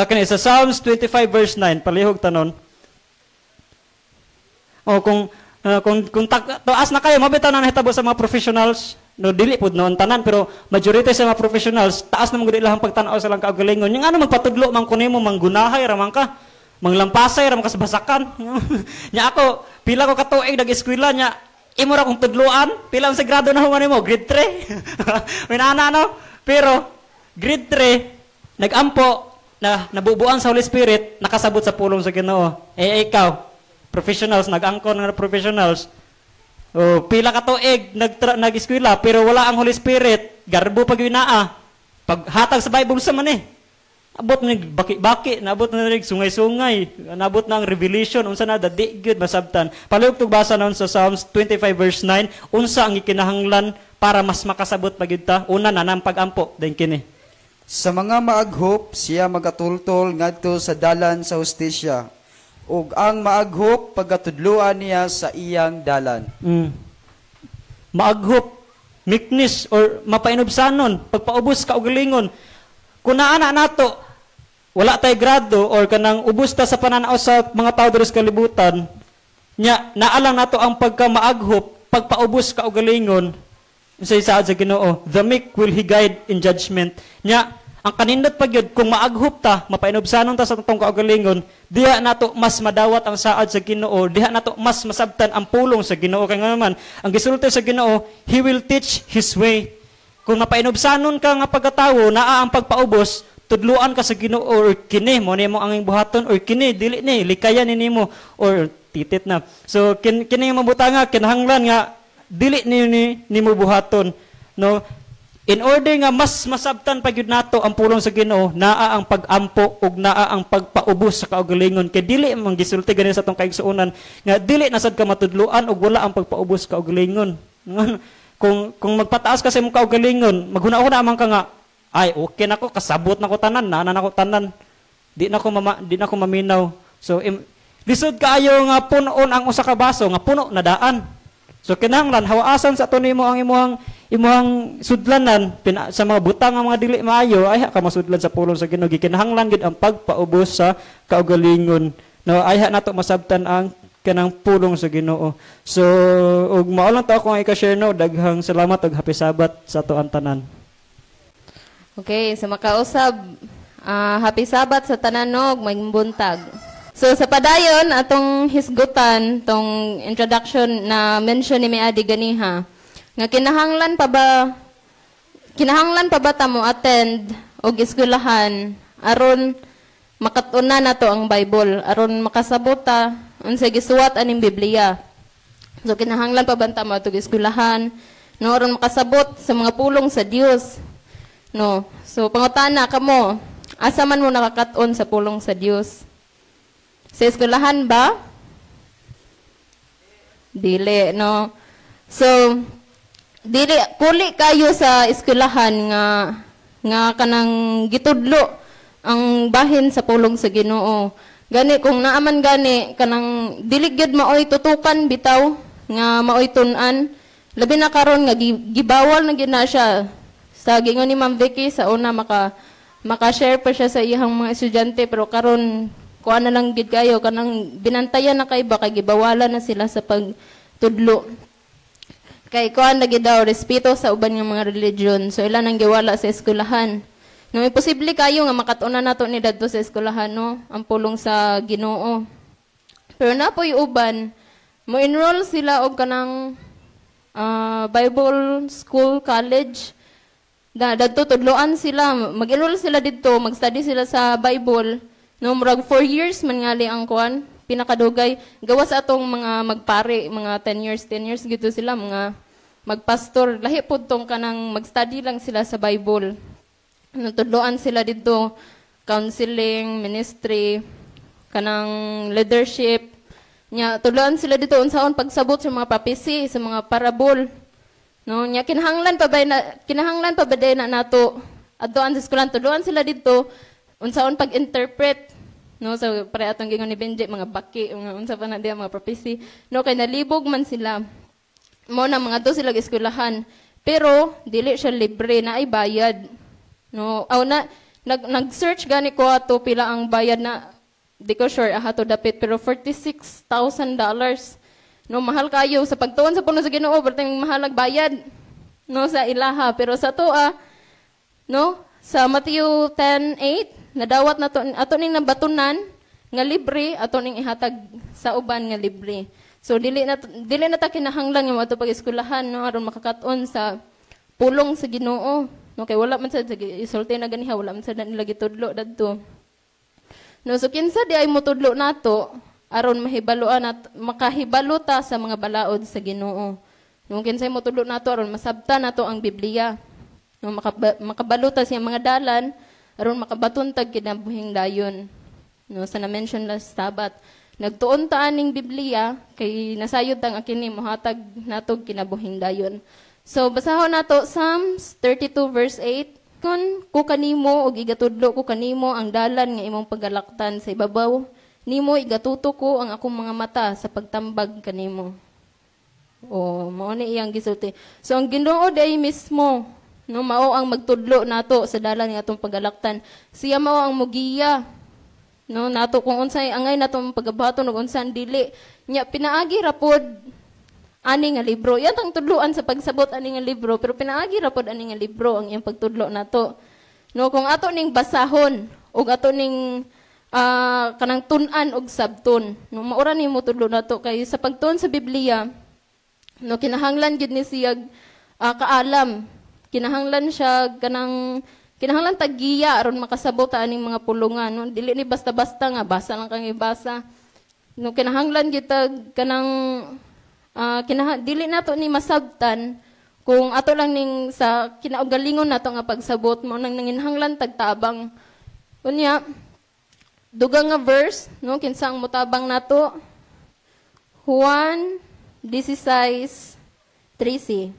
kani sa Psalms 25 verse 9, palihog tanon. O kung taas na kayo mabitaw na nahitabo sa mga professionals no, dili pud noon tanan, pero majority sa mga professionals taas na man gud ilahang pagtan-aw sa ilang kaugalingon. Yung ano magpatudlo man kunimo, manggunahay ra man ka, manglampasay ra man ka sa basakan. Nya ako, pila ko ka tuig nag-eskwela nya. Imo ra kong tudluan, pila ang sa grado na human nimo? Grade 3. May nana, no? Pero grade 3 nagampo na nabubuan sa Holy Spirit, nakasabot sa pulong sa Ginoo. Eh ikaw, professionals, nag-angkon nga professionals. Oh, pila ka tuig nag-eskwela pero wala ang Holy Spirit, garbo pag naa. Paghatag sa Bible sa man eh. Abot na baki-baki, naabot na nig sungay-sungay, naabot na ang revelation unsa na dadi gyud masabtan. Palihog tug basa naon sa Psalms 25 verse 9, unsa ang gikinahanglan para mas makasabot pa gyud ta? Una na nang pag-ampo, dayon kini. Sa mga maaghop siya magatultol ngadto sa dalan sa hustisya, ug ang maaghop pagatudloan niya sa iyang dalan. Maaghop, meekness or mapainubsanon, pagpaubos ka ugalingon. Kung naa na nato, wala tay grado or kanang ubos ta sa pananaw sa mga tao diri sa kalibutan, nya naalang nato ang pagka maaghop, pagpaubos ka ugalingon, sa isaad sa Ginoo, the meek will He guide in judgment. Nya ang kanindot pa gyud kung maaghop ta, mapainubsanon ta sa atong kaugalingon, diha nato mas madawat ang saad sa Ginoo, diha nato mas masabtan ang pulong sa Ginoo. Kay nga naman, ang gisulti sa Ginoo, He will teach His way. Kung mapainubsanon ka nga pagkatawo, naa ang pagpaubos, tudluan ka sa Ginoo, or kini mo nimo ang buhaton, or kini dili ni likayan ni nimo, or titit na. So kini mabutanga kinahanglan nga dili ni nimo buhaton, no? In order nga mas masabtan pa gyud nato ang pulong sa Ginoo, naa ang pag-ampo ug naa ang pagpaubos sa kaugalingon. Kay dili man gisulti ganin sa atong kaigsuonan nga dili na sad ka matudluan og wala ang pagpaubos sa kaugalingon. Kung magpataas ka sa imong kaugalingon, maghuna-huna man ka nga, ay okay nako, kasabot nako tanan, naa na nako tanan. Di na ko maminaw. So lisod kaayo nga punon ang usa ka baso nga puno na daan. So kinahanglan hawaasan sa ato nimo ang imuhang sudlanan sa mga butang nga mga dili maayo, ay ka masudlan sa pulong sa Ginoo. Gikinahanglan gid ang pagpaubos sa kaugalingon. No, ayha nato masabtan ang kanang pulong sa Ginoo. So ug mao lang ta akong i-share, no. Daghang salamat ug happy Sabbath sa ato ang tanan. Okay, sa makausab, happy Sabbath sa tanan, no, ug maayong buntag. So sa padayon atong hisgutan tong introduction na mention ni Miadi ganiha nga kinahanglan pa ba ta mo attend og eskwelahan aron makat-unan nato ang Bible, aron makasabot ta unsay gisuwat aning Biblia? So kinahanglan pa ba ta mo atog eskwelahan, no, aron makasabot sa mga pulong sa Dios, no? So pangutana kamo, asa man mo nakakat-on sa pulong sa Dios? Sa eskwelahan ba? Dili, no? So, dili, kuli kayo sa eskwelahan nga nga kanang gitudlo ang bahin sa pulong sa Ginoo. Gani kung naaman gani kanang dili gyud maoy tutukan bitaw nga maoy tun-an. Labi na karon nga gibawal na gyud na siya. Sa gingon ni Ma'am Vicky sa una, maka-share pa siya sa iyang mga estudyante, pero karon kuan na lang gid kayo, kanang binantayan na kay ba kay gibawalan na sila sa pagtudlo. Kay kuan lagi daw, respeto sa uban nga mga religion. So ila nang giwala sa eskwelahan. No, imposible kayo nga makatunan nato ni dadto sa eskwelahan, no, ang pulong sa Ginoo. Pero naa poy uban, mo enroll sila og kanang Bible school, college. Da dadto tudloan sila, mag-enroll sila didto, mag-study sila sa Bible. No, murag 4 years man ngali ang kuan, pinakadugay. Gawas atong mga magpare, mga 10 years, 10 years gito sila mga magpastor. Lahi pud tong kanang mag-study lang sila sa Bible. Natudloan sila didto counseling, ministry, kanang leadership. Nya tudloan sila dito unsaon pagsabot sa mga prophecy, sa mga parable. No, nya kinahanglan pa ba day na nato adtoan sa eskwelahan? Tudloan sila dito unsaon pag-interpret, no, so pare atong gingon ni Benji, mga baki, mga unsa pa na diya, mga prophecy, no, kay nalibog man sila. Mo na mga to sila eskwelahan, pero dili siya libre, na ay bayad, no. Aw na nag-search gani ko ato pila ang bayad na, di ko sure aha to dapit, pero $46,000, no. Mahal kayo sa pagtuon sa pulong sa Ginoo, pero mahal ang bayad, no, sa ilaha. Pero sa toa, no, sa Matthew 10:8, nadawat na to, ato ning nabatunan nga libre, ato ning ihatag sa uban nga libre. So dili na ta kinahanglan nga moadto pag eskwelahan, no, aron makakat-on sa pulong sa Ginoo. No, kay wala man sad sa isulti na ganiha, wala man sad na nila gitudlo dadto. No, so kinsa di ay motudlo nato aron mahibaloan at makahibalo ta sa mga balaod sa Ginoo? No, kinsay motudlo nato aron masabta nato ang Biblia? No, makabalo ta sa mga dalan aron makabaton tag kinabuhing dayon. No, sa na-mention last Sabbath, nagtuon ta aning Biblia kay nasayod tang akini mohatag natog kinabuhing dayon. So basahon nato Psalms 32 verse 8. Kun ko kanimo og igatudlo ko kanimo ang dalan nga imong pagalaktan, sa ibabaw nimo igatuto ko ang akong mga mata sa pagtambag kanimo. O mao ni iyang gisulti. So ang Ginoo day mismo, no, mao ang magtudlo nato sa dalan nga atong pagalaktan. Siya mao ang mugiya, no, nato kung unsay angay natong pagabaton ug unsa ang dili. Nya pinaagi ra pod ani nga libro. Yan ang tudloan sa pagsabot ani nga libro, pero pinaagi ra pod ani nga libro ang iyang pagtudlo nato. No, kung ato ning basahon ug ato ning kanang tun-an og sabton, no, maura ni mo tudlo nato, kay sa pagtuon sa Biblia, no, kinahanglan gid ni siya kaalam. Kinahanglan siya kanang kinahanglan taggiya aron makasabot ta aning mga pulungan, no. Dili ni basta-basta nga basa lang kang ibasa. No, kinahanglan gyud tag kanang dili nato ni masabtan kung ato lang ning sa kinaugalingon nato nga pagsabot. Mo nang nanginhanglan tagtabang. Unya, dugang nga verse, no, kinsa ang motabang nato? Juan 16:13.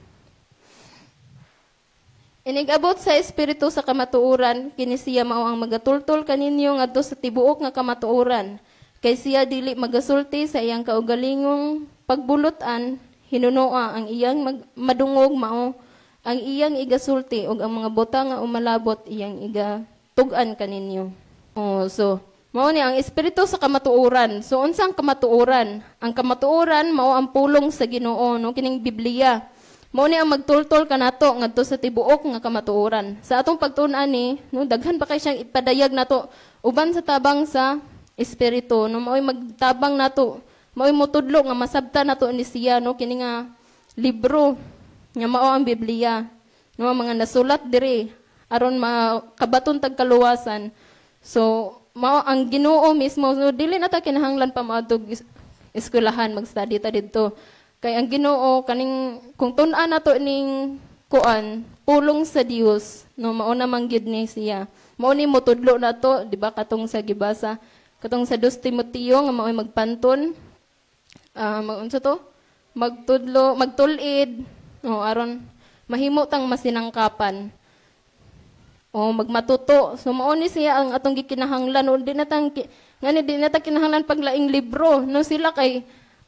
Inig-abot sa Espiritu sa kamatuoran, kini siya mao ang magatultol kaninyo ngadto sa tibuok nga kamatuoran. Kay siya dili magasulti sa iyang kaugalingong pagbulutan, hinunoa ang iyang madungog mao ang iyang igasulti, ug ang mga butang nga umalabot iyang igatug-an kaninyo. Oh, so mao ni ang Espiritu sa kamatuoran. So unsang kamatuoran? Ang kamatuoran mao ang pulong sa Ginoo, no, kining Biblia. Mao ni ang magtultol kanato ngadto sa tibuok nga kamatuoran. Sa atong pagtun-an ni, no, daghan pa kay siyang ipadayag nato uban sa tabang sa Espiritu, no, mao'y magtabang nato, mao'y motudlo nga masabta nato ni siya, no, kini nga libro nga mao ang Biblia, no, ang mga nasulat diri aron makabaton tag kaluwasan. So mao ang Ginoo mismo, so dili na ta kinahanglan pa moadtog eskwelahan, mag-study ta didto. Kay ang Ginoo kaning kung tun-an nato ning kuan pulong sa Dios, no, mao na man gyud ni siya. Mao ni motudlo nato, di ba, katong sa gibasa, katong sa 2 Timoteo nga mao'y magpanton, unsa to? Magtudlo, magtul-id, no, aron mahimo tang masinangkapan. O magmatuto. So mao ni siya ang atong gikinahanglan. O di na tang ngani di na ta kinahanglan paglaing libro, no. Sila kay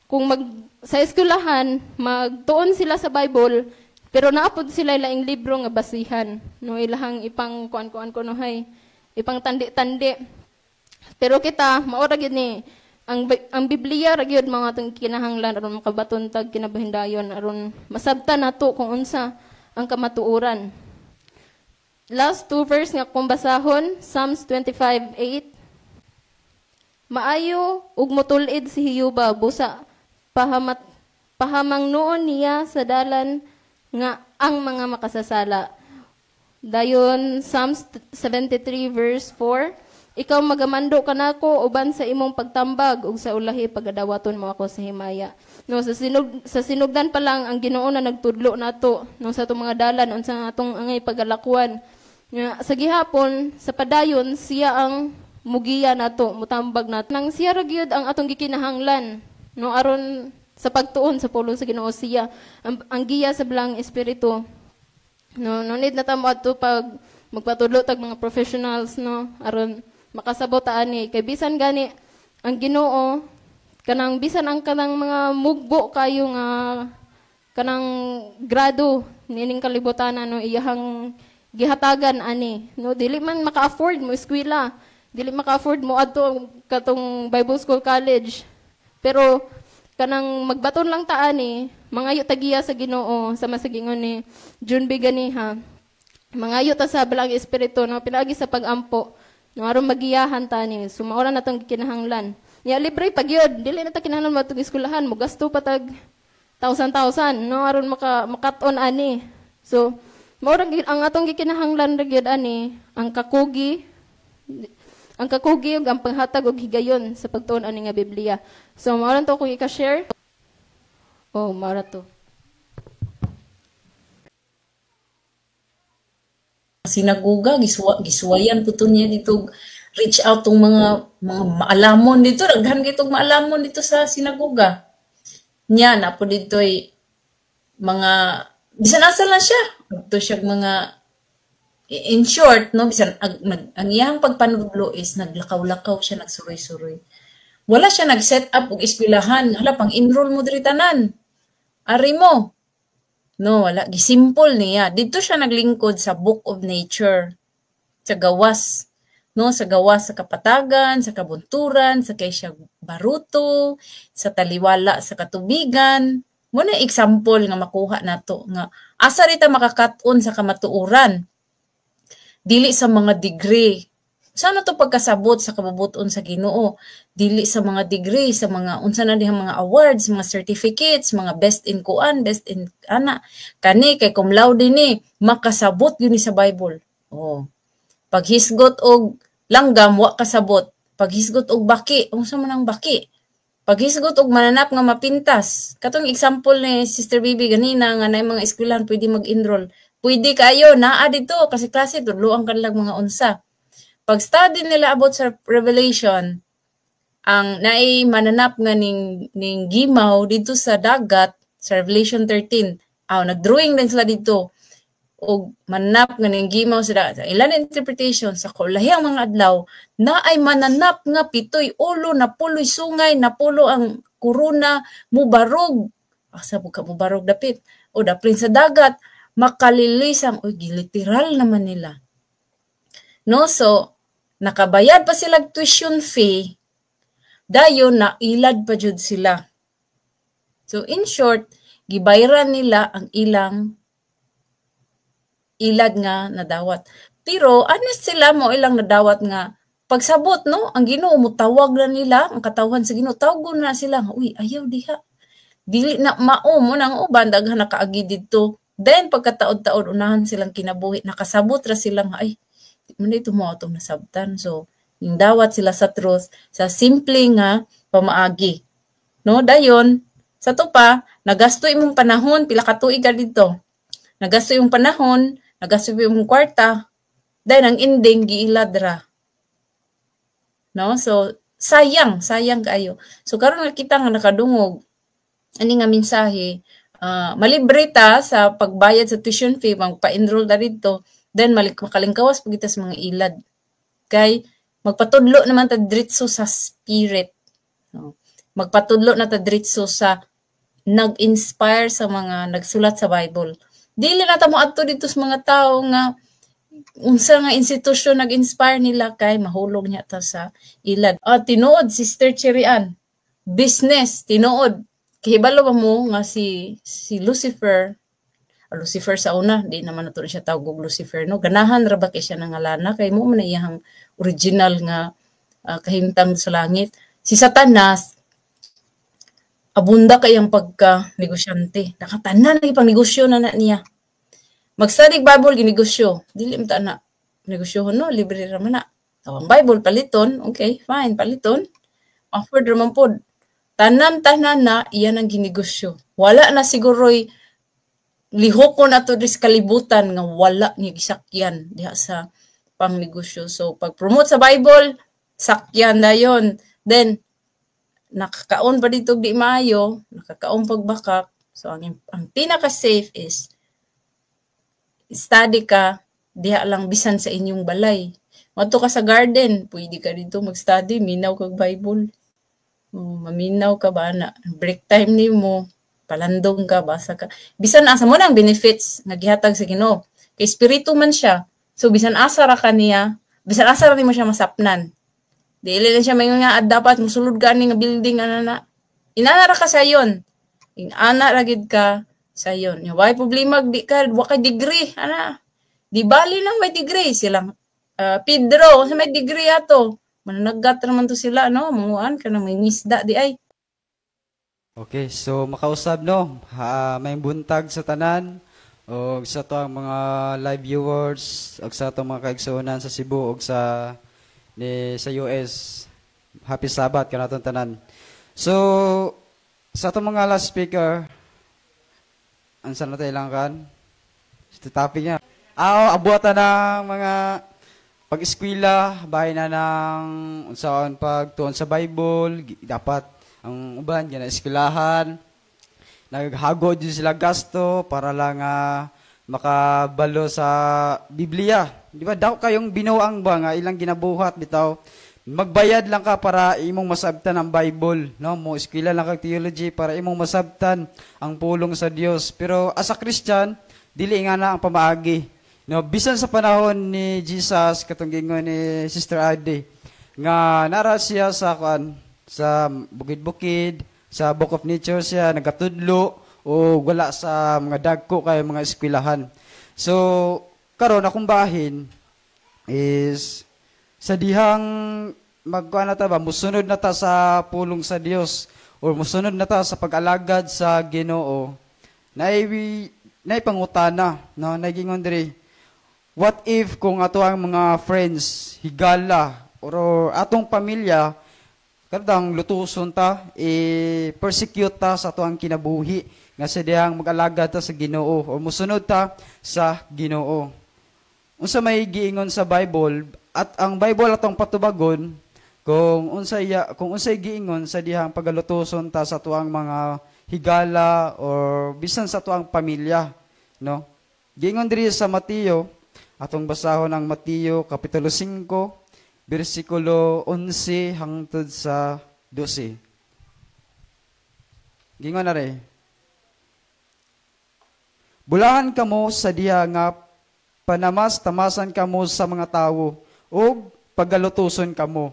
kung mag sa eskwelahan magtuon sila sa Bible, pero naapod sila laing libro nga basihan, no, ilahang ipang kuan-kuan kuno hay ipang tandi-tandi. Pero kita, mao ra gyud ni ang Biblia ra gyud mga atong kinahanglan aron makabaton tag kinabuhindayon, aron masabtan nato kung unsa ang kamatuoran. Last two verse nga kung basahon, Psalms 25:8. Maayo ug motulid si Hiyuba, busa pahamang noon niya sa dalan nga ang mga makasasala. Dayon Psalms 73 verse 4, ikaw magamando kanako uban sa imong pagtambag, ug sa ulahi pagadawaton mo ako sa himaya. No, sa sinugdan pa lang ang Ginoo na nagtudlo nato, no, sa atong mga dalan unsa nga atong angay pagalakwan. Nga, sa gihapon sa padayon siya ang mugiya nato, mutambag nato. Nang siya ra gyud ang atong gikinahanglan, no, aron sa pagtuon sa pulong sa Ginoo, siya ang giya sa Balaang Espiritu. No, no need na ta mo adto pag magpatudlo tag mga professionals, no, aron makasabot ta ani, kay bisan gani ang Ginoo kanang bisan ang kanang mga mugbo kayo nga kanang grado nining kalibutan, no, iyahang gihatagan ani, no. Dili man maka-afford mo eskwela, dili maka-afford mo adto katong Bible school college, pero kanang magbaton lang ta ani, mangayo tagiya sa Ginoo sa masagingon ni June B. Ganiha, mangayo ta sa Balaang Espiritu, no, pinaagi sa pagampo, no, aron magiyahan ta ni. So maura na tong kinahanglan. Nya libre pag yun, dili na ta kinahanglan moadtog eskwelahan, mogasto pa tag thousand thousand, no, aron makaton ani. So mao ra ang atong gikinahanglan ra gyud ani ang kakugi ug ang panghatag og higayon sa pagtuon ani nga Biblia. So mao ra to akong i-share. Oh, mao ra to. Sinagoga gisuwayan po to niya dito, reach out tong mga maalamon dito, daghan gitong maalamon dito sa sinagoga. Niya na po dito'y mga bisan asa lang siya. Adto siya mga in short, no, bisan ang iyang pagpanudlo is naglakaw-lakaw siya, nagsuroy-suroy. Wala siya nag-set up og eskwelahan, hala pang enroll mo diri tanan. Ari mo. No, wala, gisimple niya. Dito siya naglingkod sa Book of Nature, sa gawas, no, sa gawas sa kapatagan, sa kabunturan, sa kay siya baruto, sa taliwala sa katubigan. Muna example nga makuha nato nga asa rita makakat-on sa kamatuoran. Dili sa mga degree. Sana to pagkasabot sa kabubuton sa Ginoo? Dili sa mga degree, sa mga unsa na dihang mga awards, mga certificates, mga best in kuan, best in ana. Kani kay cum laude ni makasabot yun ni sa Bible. Oh. Paghisgot og langgam wa kasabot. Paghisgot og baki, unsa man ang baki? Paghisgot og mananap nga mapintas. Katong example ni Sister Bibi ganina nga nay mga eskwelahan pwede mag-enroll. Pwede kayo naa dito kasi klase tudloan kanilang mga unsa. Pag-study nila about sa Revelation, ang naay mananap nga ning gimaw dito sa dagat sa Revelation 13. Aw, nag-drawing din sila dito og mananap nga ning gimaw sa dagat. Ilan interpretation sa kaulahiyang mga adlaw naay mananap nga pitoy ulo, napuloy sungay, napulo ang korona, mubarog. Asa po ka mubarog dapit? O daplin sa dagat, makalilisang, oy, giliteral naman nila. No, so nakabayad pa sila tuition fee, dayon na ilad pa jud sila. So in short, gibayaran nila ang ilang ilad nga nadawat. Pero honest sila mo ilang nadawat nga pagsabot, no, ang Ginoo motawag na nila, ang katawhan sa Ginoo tawgon na sila, uy, ayaw diha. Dili na mao mo nang uban daghan nakaagi didto. Then pagkataod-taod unahan silang kinabuhi, nakasabot ra silang ay man ito mo atong nasabtan. So dawat sila sa truth sa simple nga pamaagi. No, dayon sa to pa nagasto imong panahon, pila ka tuig ka didto. Nagasto imong panahon, nagasto imong kwarta, dayon ang ending giilad ra. No? So sayang, sayang kaayo. So karon kita nga nakadungog ani nga mensahe, malibre ta sa pagbayad sa tuition fee, magpa-enroll ta didto, then makalingkawas pag kita sa mga ilad. Kay magpatudlo naman ta diretso sa spirit. No? Magpatudlo na ta diretso sa nag-inspire sa mga nagsulat sa Bible. Dili na ta moadto dito sa mga tao nga unsa nga institusyon nag-inspire nila kay mahulog niya ta sa ilad. Tinuod Sister Cherian, business tinuod. Kahibalo ba mo nga si Lucifer, Lucifer sa una, di naman nato siya tawag og Lucifer, no? Ganahan ra ba kay siya nangalana kay mo man iyang original nga kahimtang sa langit. Si Satanas abunda kay ang pagka negosyante. Nakatanan lagi pang negosyo na niya. Mag-study Bible ginegosyo. Dili man ta na negosyo no, libre ra man na. Ang Bible paliton, okay, fine, paliton. Offered ra man pod. Tanan-tanan na iyan ang ginegosyo. Wala na siguro'y lihokon ato diri sa kalibutan nga wala niya gisakyan diha sa pangnegosyo. So pag-promote sa Bible, sakyan dayon. Then nakakaon pa dito di maayo, nakakaon pagbakak. So ang pinaka-safe is study ka diha lang bisan sa inyong balay. Madto ka sa garden, pwede ka dito mag-study, minaw kag Bible. Oh, maminaw ka ba na break time nimo, palandong ka, basa ka. Bisan asa mo nang benefits nga gihatag sa Ginoo. Kay espiritu man siya. So bisan asa ra ka niya, bisan asa ra nimo siya masapnan. Dili lang siya maingon nga dapat mosulod ka ani nga building ana na. Inana ra ka sayon. Inana ra gid ka sayon. Nya way problema di ka wa kay degree ana. Di bali nang may degree silang Pedro sa may degree ato. Mananagat naman to sila, no? Manguan ka na may ngisda di ay. Okay, so makausab, no. Ha, may buntag sa tanan og sa to ang mga live viewers og sa atong mga kaigsuonan sa Cebu og sa ni sa US. Happy Sabbath kanatong tanan. So sa atong mga last speaker, ansa na tayo lang kan? Sa topic niya. Ah, oh, abuatan ng mga pag-eskwela, bahay na ng unsaon pagtuon sa Bible, dapat ang uban gina eskwelahan. Naghagod jud sila gasto para lang makabalo sa Biblia. Di ba? Daw kayong binuang ba nga ilang ginabuhat bitaw. Magbayad lang ka para imong masabtan ang Bible, no? Mo eskwela lang kag theology para imong masabtan ang pulong sa Dios. Pero as a Christian, dili nga na ang pamaagi. No, bisan sa panahon ni Jesus, katong gingon ni Sister Ade, nga nara siya sa kuan, sa bukid-bukid, sa Book of Nature siya nagatudlo o wala sa mga dagko kay mga eskwelahan. So karon akong bahin is sa dihang magkuan na ta ba, musunod na ta sa pulong sa Dios or musunod na ta sa pag-alagad sa Ginoo, naay naay pangutana, no? Nagingon diri, what if kung ato ang mga friends, higala or atong pamilya kadang lutuson ta, i-persecute ta sa ato ang kinabuhi nga sa dihang mag-alagad ta sa Ginoo o musunod ta sa Ginoo? Unsa may giingon sa Bible, at ang Bible atong patubagon kung unsay giingon sa dihang pagalutuson ta sa tuang mga higala or bisan sa tuang pamilya, no? Giingon diri sa Mateo, atong basahon ang Mateo kapitulo 5 bersikulo 11 hangtod sa 12. Giingon na re, "Bulahan kamo sa diha nga panamas tamasan kamo sa mga tawo ug pagalutuson kamo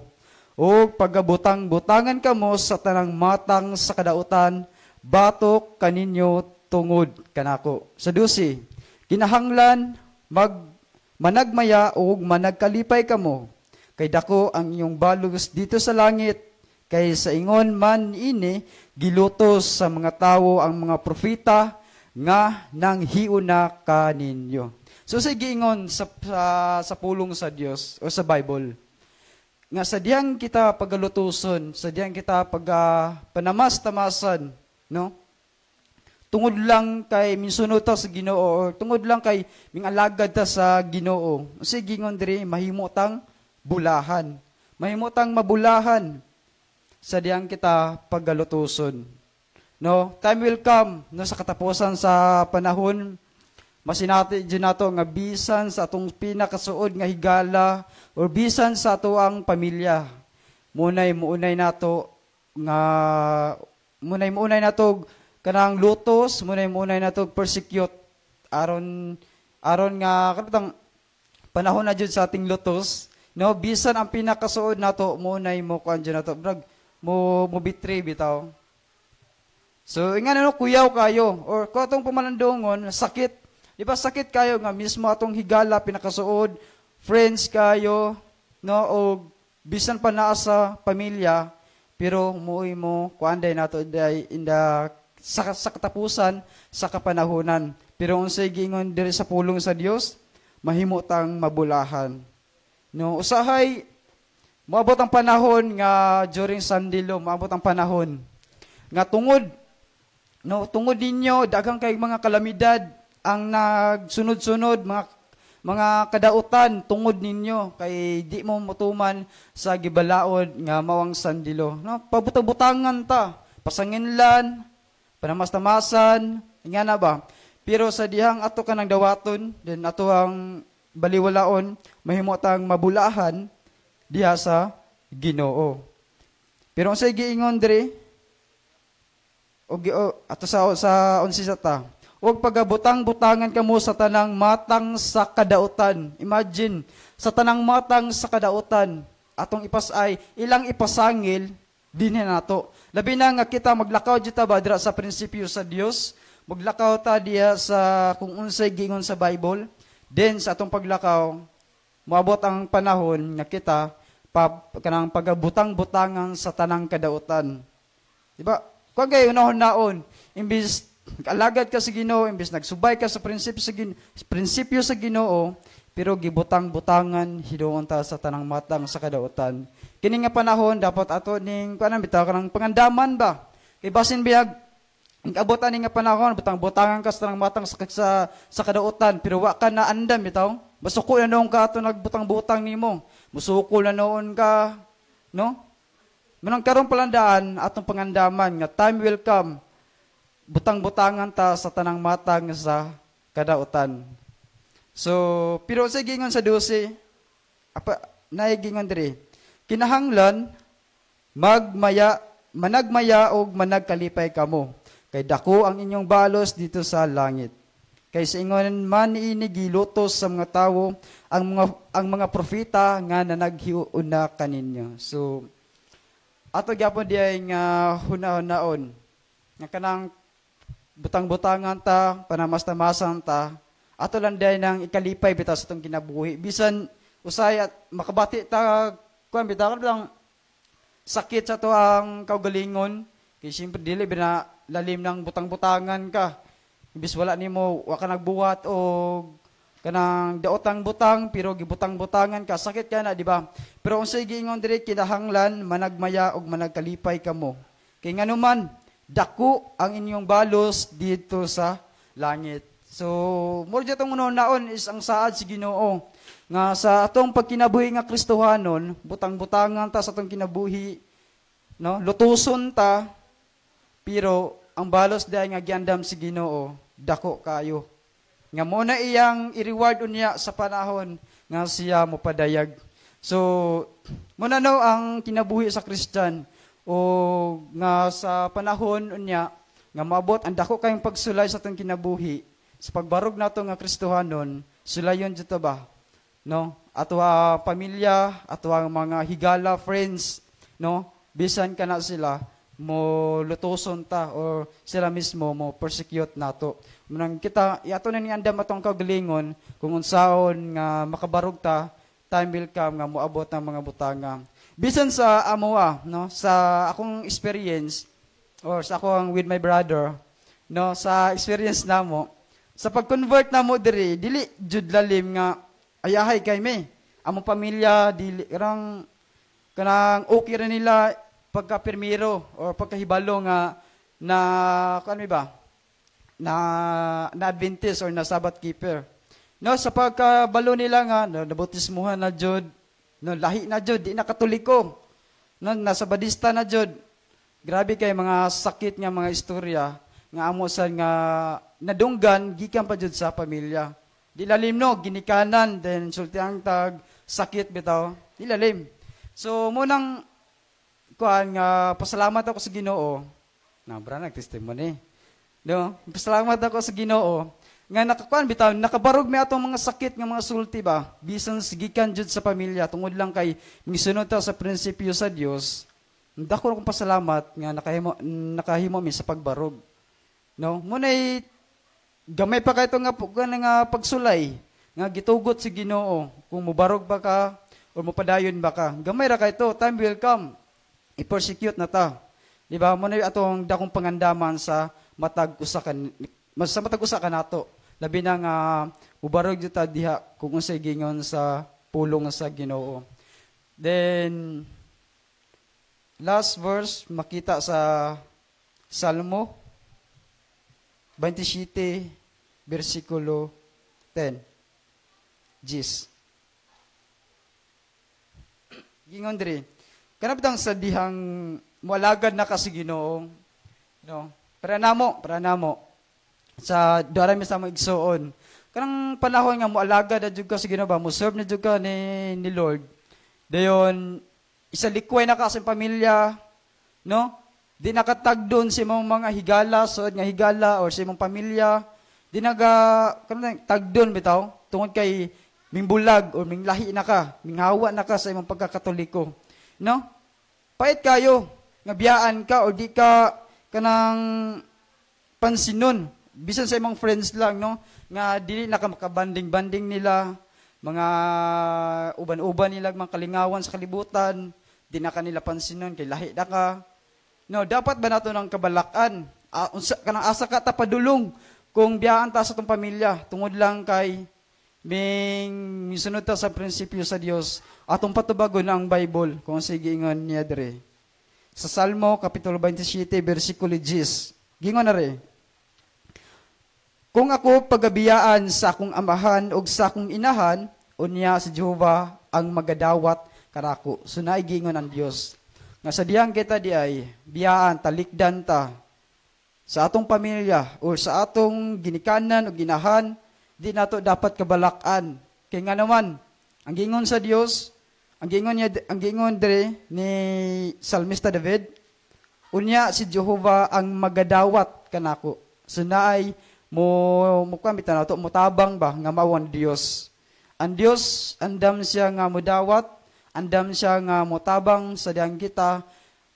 ug pagabutang-butangan kamo sa tanang matang sa kadautan batok kaninyo tungod kanako." Sa 12, "Kinahanglan mag managmaya ug managkalipay kamo kay dako ang inyong balos dito sa langit, kay sa ingon man ini gilutos sa mga tawo ang mga propeta nga nanghiuna kaninyo." So sa giingon sa pulong sa Dios o sa Bible nga sa diyang kita pagalutuson, sa diyang kita pag panamas-tamasan, no? Tungod lang kay minsunod ta sa Ginoo or tungod lang kay mingalagad ta sa Ginoo. Sige, gingon diri, mahimo tang bulahan. Mahimo tang mabulahan sa diyang kita pagalutuson. No, time will come, no, sa katapusan sa panahon masinati jud nato nga bisan sa atong pinakasuod nga higala or bisan sa ato ang pamilya, munay muunay nato kanang lutos, munay muunay nato persecute aron aron nga kanang panahon na jud sa ating lutos, no? Bisan ang pinakasuod nato, munay mo kuan jud nato, brag mo mo betray bitaw. So ingan, ano, kuyaw kayo or ko atong pamalandungon, sakit. Di ba sakit kayo nga mismo atong higala, pinakasuod, friends kayo, no, o bisan pa naa sa pamilya, pero muoy mo kuan day nato day in the sa katapusan sa kapanahonan. Pero unsay giingon diri sa pulong sa Dios, mahimo tang mabulahan. No, usahay moabot ang panahon nga during Sunday law, moabot ang panahon nga tungod, no, tungod ninyo daghang kay mga kalamidad ang nagsunod-sunod, mga kadautan tungod ninyo kay di mo motuman sa gibalaod nga mao ang Sunday law, no? Pabutang-butangan ta, pasanginlan, panamastamasan, nga na ba? Pero sa dihang ato ka ng dawaton then ato ang baliwalaon, mahimo tang mabulahan diha sa Ginoo. Pero ang say giingon diri og ato sa 11 sa ta, "Huwag pagabutang-butangan kamo sa tanang matang sa kadautan." Imagine, sa tanang matang sa kadautan, atong ipasay, ilang ipasangil, dinhi nato. Labi na nga kita maglakaw dito ba dira sa prinsipyo sa Dios, maglakaw ta diha sa kung unsay giingon sa Bible, then sa atong paglakaw, moabot ang panahon nga kita pa, kanang pagabutang-butangan sa tanang kadautan. Di ba? Kung kayo unahon-naon, imbis alagad ka sa Ginoo, imbis nagsubay ka sa prinsipyo sa Ginoo, pero gibutang-butangan hinuon ta sa tanang matang sa kadautan. Kini nga panahon dapat ato ning kuan bitaw kanang pangandaman ba? Kay basin biyag abot ani nga panahon butang-butangan ka sa tanang matang sa kadautan, pero wa ka na andam bitaw. Masuko na noon ka ato nagbutang-butang nimo. Musuko na noon ka, no? Manang karon palandaan atong pangandaman nga time will come, butang-butangan ta sa tanang matang sa kadautan. So, pero sa gingon sa 12, apa naigingon diri, kinahanglan magmaya, managmaya og managkalipay kamo, kay dako ang inyong balos dito sa langit. Kay sa ingon man niini gilutos sa mga tawo ang mga propeta nga nanaghiuna kaninyo. So, ato gyapon diay nga huna-hunaon nga kanang butang-butangan ta, panamastamasan ta, ato lang diay nang ikalipay bitaw sa atong kinabuhi. Bisan usay at makabati ta kuan bitaw lang sakit sa to ang kaugalingon, kay siyempre dili bina lalim ng butang-butangan ka. Imbis wala nimo, wa ka nagbuhat o kanang daotang butang, pero gibutang-butangan ka, sakit ka na, di ba? Pero unsay giingon diri, kinahanglan managmaya og managkalipay kamo. Kay nganuman dako ang inyong balos dito sa langit. So, mura jud atong naon is ang saad si Ginoo nga sa atong pagkinabuhi nga Kristohanon, butang-butangan ta sa atong kinabuhi, no? Lutuson ta, pero ang balos dahil nga giandam si Ginoo, dako kayo. Nga mo na iyang i-reward unya sa panahon nga siya mopadayag. So, muna no ang kinabuhi sa Christian o nga sa panahon unya nga maabot ang dako kayong pagsulay sa atong kinabuhi sa pagbarog nato nga Kristohanon, sulayon dito ba? No? Ato pamilya, ato ang mga higala friends, no? Bisan kana sila mo lutuson ta or sila mismo mo persecute nato. Munang kita iato na ni andam atong kaugalingon kung unsaon nga makabarog ta, time will come nga moabot ang mga butanga. Bisan sa amoa, no, sa akong experience or sa akong with my brother, no, sa experience namo, sa pag-convert namo diri, dili jud lalim nga ayahay kay me. Among pamilya dili rang kanang okay ra nila pagka-pirmiro or pagkahibalo nga na kuan ba? Na na Adventist or na Sabbath keeper. No, sa pagkabalo nila nga no, nabautismuhan na jud, no, lahi na jud, di na Katoliko. No, nasa Badista na jud. Grabe kay mga sakit nga mga istorya nga amo sa nga nadunggan gikan pa jud sa pamilya. Di lalim no, ginikanan then sultiang tag sakit bitaw. Di lalim. So munang kuan nga pasalamat ako sa Ginoo. Na bra nag-testimony. No, pasalamat ako sa Ginoo nga nakakuan bitaw nakabarog mi atong mga sakit nga mga sulti ba, bisan gikan jud sa pamilya tungod lang kay misunod ta sa prinsipyo sa Dios. Dako akong pasalamat nga nakahimo mi sa pagbarog. No, munay gamay pa kay nga nga pagsulay nga gitugot si Ginoo kung mobarog ba ka o mopadayon ba ka. Gamay ra kay to, time will come. I-persecute na ta. Di ba? Munay atong dakong pangandaman sa matag usa ka sa matag usa ka nato. Labi na nga mubarog jud ta diha kung unsay gingon sa pulong sa Ginoo. Then last verse makita sa Salmo 27 bersikulo 10. Jis. Gingon diri. Kanabtang sa dihang moalagad na ka sa Ginoo, no? Para namo. Sa duha mi sa among igsuon. Kanang panahon nga moalagad na jud ka sa Ginoo ba, mo serve na jud ka ni Lord. Dayon isalikway na ka sa pamilya, no? Di nakatagdon sa imong mga higala, suod nga higala or sa imong pamilya. Di naga kanang tagdon bitaw tungod kay mingbulag or minglahi na ka, minghawa na ka sa imong pagkakatoliko, no? Pait kayo nga biyaan ka or di ka kanang pansinon bisan sa imong friends lang, no, nga dili na ka makabanding-banding nila. Mga uban-uban nila, mga kalingawan sa kalibutan, di na kanila pansinon kay lahi na ka. No, dapat ba nato ng kabalakan? Unsa kanang asa ka ta padulong kung biyaan ta sa atong pamilya tungod lang kay ming misunod ta sa prinsipyo sa Dios, atong patubagon ang Bible kung sige ingon niya dire. Sa Salmo kapitulo 27 bersikulo 10. Gingon na re. Kung ako pagabiyaan sa akong amahan ug sa akong inahan, unya si Jehova ang magadawat karako. So naigingon ang Dios. Nga sa diyang kita di ay biyaan, talikdan ta sa atong pamilya o sa atong ginikanan o ginahan, di nato dapat kabalakan. Kay nga naman, ang gingon sa Dios, ang gingon niya, ang gingon dire ni Salmista David, unya si Jehova ang magadawat kanako. So naay mo mo nato motabang ba nga mao ang Dios. Ang Dios andam siya nga modawat, andam siya nga motabang sa diyang kita,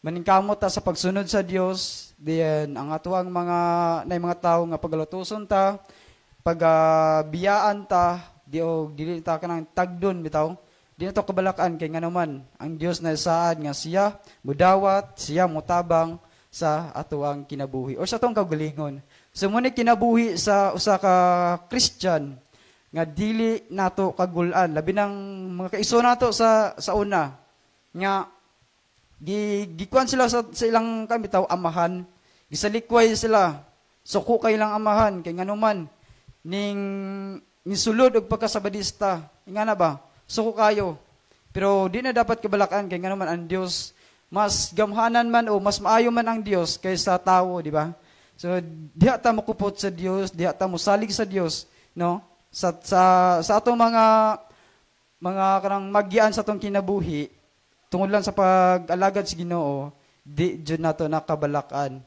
maningkamot ta sa pagsunod sa Dios, diyan ang atuang mga nay mga tawo nga pagalutuson ta, pagbiyaan ta, di og dili ta kanang tagdon bitaw. Di na to kabalakan kay ngano man ang Dios na saad nga siya mudawat, siya motabang sa atuang kinabuhi or sa atong kaugalingon. So mo ni kinabuhi sa usa ka Christian nga dili nato kagulan, labi ng mga kaiso nato sa una nga gikuan sila sa ilang kamitaw amahan, gisalikway sila, suko kay ilang amahan kay nganuman ning misulod og pagkasabadista, ingana ba, suko kayo. Pero di na dapat kabalakan kay nganuman ang Dios mas gamhanan man o mas maayo man ang Dios kaysa tawo, di ba? So diha ta mokupot sa Dios, diha ta mosalig sa Dios, no? Sa atong mga kanang magyaan sa atong kinabuhi tungod lang sa pag-alagad sa Ginoo, di jud nato nakabalakan.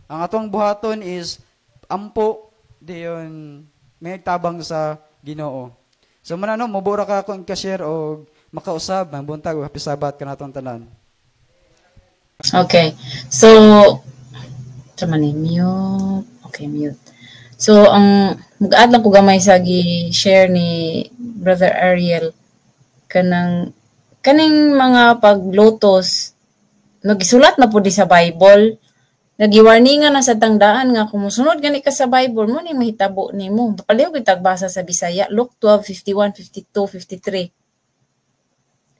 Ang atong buhaton is ampo diyon may tabang sa Ginoo. So man ano, mobura ka akong ka-share og makausab, ang buntag, happy Sabbath kanatong tanan. Okay. So, sama ni mute. Okay, mute. So, ang mag-add lang ko gamay sa gi-share ni Brother Ariel kanang kaning mga paglotos nagisulat na pud di sa Bible. Nagiwarningan na sa tangdaan nga kung mosunod gani ka sa Bible mo ni mahitabo nimo. Palihog kitag basa sa Bisaya, Luke 12:51, 52, 53.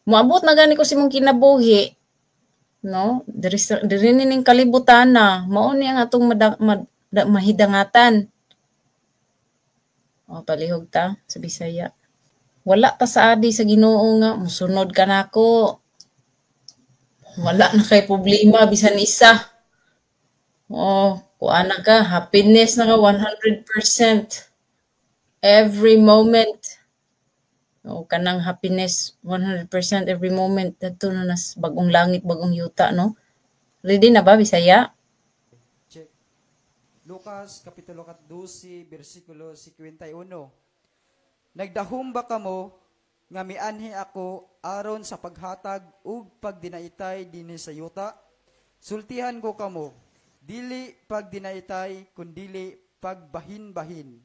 Moabot na gani ko sa imong kinabuhi, no? Diri diri ning kalibutan na mao ni ang atong mahidangatan. O palihog ta sa Bisaya. Wala ta sa adi sa Ginoo nga mosunod ka nako. Wala na kay problema bisan isa. Oh, kuan na ka, happiness na ka 100% every moment. O kanang happiness 100% every moment dadto na nas bagong langit, bagong yuta, no? Ready na ba Bisaya? Check. Lucas kapitulo 12 bersikulo 51. Nagdahom ba kamo nga mianhi ako aron sa paghatag ug pagdinaitay dinhi sa yuta? Sultihan ko kamo, dili pagdinaitay kundili pagbahin-bahin.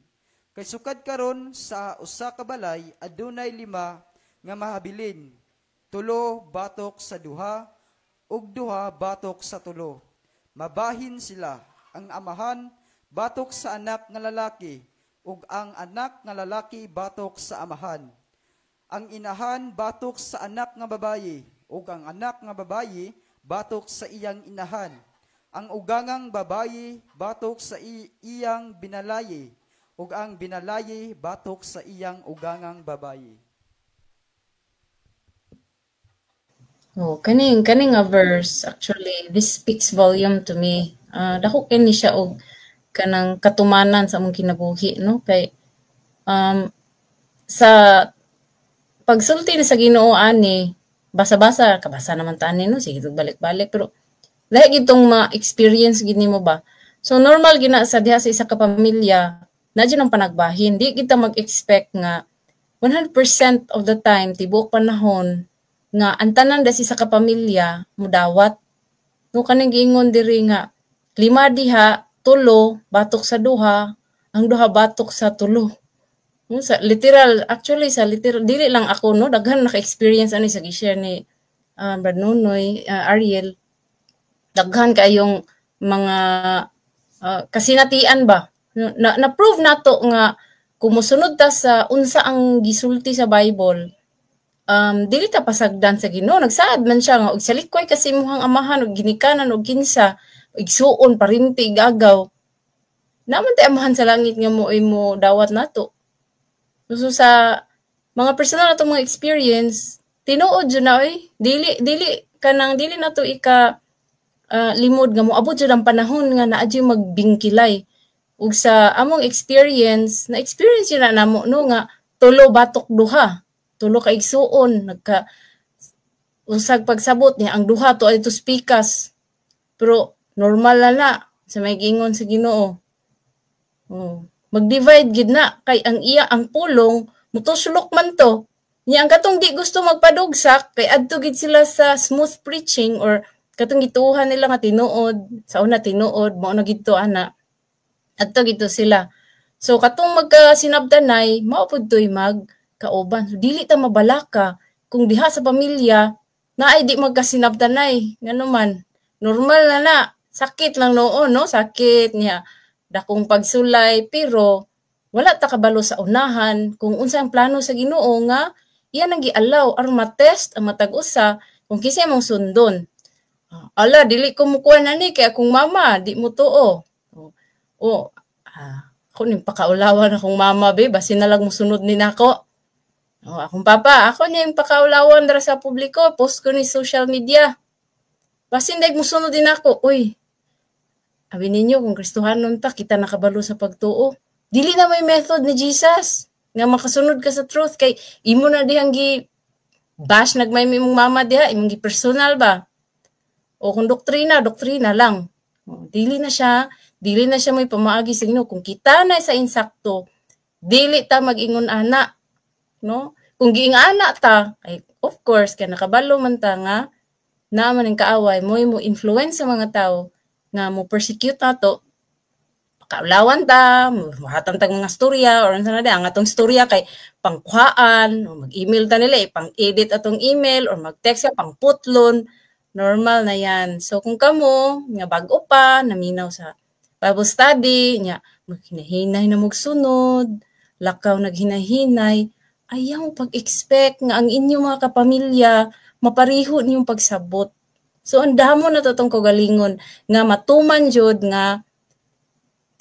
Kay sukad karon sa usa ka balay adunay lima nga mahabilin, tulo batok sa duha ug duha batok sa tulo. Mabahin sila, ang amahan batok sa anak nga lalaki ug ang anak nga lalaki batok sa amahan. Ang inahan batok sa anak nga babayi ug ang anak nga babayi batok sa iyang inahan. Ang ugangang babayi batok sa iyang binalayi ug ang binalayi batok sa iyang ugangang babayi. Oh, kaning kaning nga verse, actually this speaks volume to me. Dako kini siya og kanang katumanan sa among kinabuhi, no? Kay sa pagsulti ni sa Ginoo ani, basa-basa kabasa naman ta ani, no, sige balik-balik, pero lahi gitong ma-experience gid nimo ba. So normal gina sa diha sa isa ka pamilya na dyan ang panagbahin. Di kita mag-expect nga 100% of the time tibuok panahon nga ang tanan da sa kapamilya mudawat. No, kaning giingon diri nga lima diha, tulo batok sa duha, ang duha batok sa tulo. Sa literal, actually sa literal, dili lang ako, no, daghan naka-experience ani sa gi-share ni Brad Nonoy, Ariel. Daghan kayong mga kasinatian ba na na-prove nato nga kung mosunod ta sa unsa ang gisulti sa Bible, dili ta pasagdan sa Ginoo. Nagsaad man siya nga og salikway kasi imong amahan og ginikanan og kinsa, igsuon, parinti, gagaw. Naman tay Amahan sa langit nga mo mo dawat nato. So sa mga personal natong mga experience, tinuod jud na oy, dili dili kanang dili nato ika limod nga moabot jud ang panahon nga naa jud magbingkilay. Ug sa among experience, na experience jud na namo, no, nga tulo batok duha, tulo ka igsuon nagka usag pagsabot niya, ang duha to ay pikas. Pero normal na na sa may giingon sa Ginoo. Oh, mag-divide gid na kay ang iya ang pulong mutuslok man to. Niya ang katong di gusto magpadugsak kay adto gid sila sa smooth preaching or katong gituohan nila nga tinuod, sa una tinuod mao na gidto ana. Adto gidto sila. So katong magkasinabtanay mao pud to'y magkauban. So, dili ta mabalaka kung diha sa pamilya naay di magkasinabtanay, ngano man normal na na. Sakit lang noon, no, sakit niya, dakong pagsulay, pero wala ta kabalo sa unahan kung unsa ang plano sa Ginoo nga iya nang gialaw aron ma-test ang matag usa kung kinsay mong sundon. Ala, dili ko mukuha na ni kay akong mama di mo tuo. O, ako ning pakaulawan akong mama be, basin na lang mosunod ni nako. O, akong papa, ako ning pakaulawan dira sa publiko, post ko ni social media. Basin dag mosunod din ako. Uy, abi ninyo kung Kristohanon ta, kita nakabalo sa pagtuo. Dili na may method ni Jesus nga makasunod ka sa truth kay imo na dihang gi bash nagmay imong mama diha, imong gi personal ba? O kung doktrina, doktrina lang. O, dili na siya may pamaagi sa Ginoo. Kung kita na sa insakto, dili ta mag-ingon ana, no? Kung giing-ana ta, ay of course kay nakabalo man ta nga naa man ang kaaway mo mo influence sa mga tao nga mo persecute nato, pakaulawan ta, muhatan tag mga storya or unsa na di, ang atong storya kay pangkuhaan, o mag-email ta nila, eh, pang-edit atong email or mag-text ka, pangputlon, normal na yan. So kung kamo, nga bag-o pa, naminaw sa Bible study, nya, maghinahinay na magsunod, lakaw naghinahinay, ayaw pag-expect nga ang inyong mga kapamilya mapariho niyong pagsabot. So ang damo na to tong kagalingon nga matuman jud nga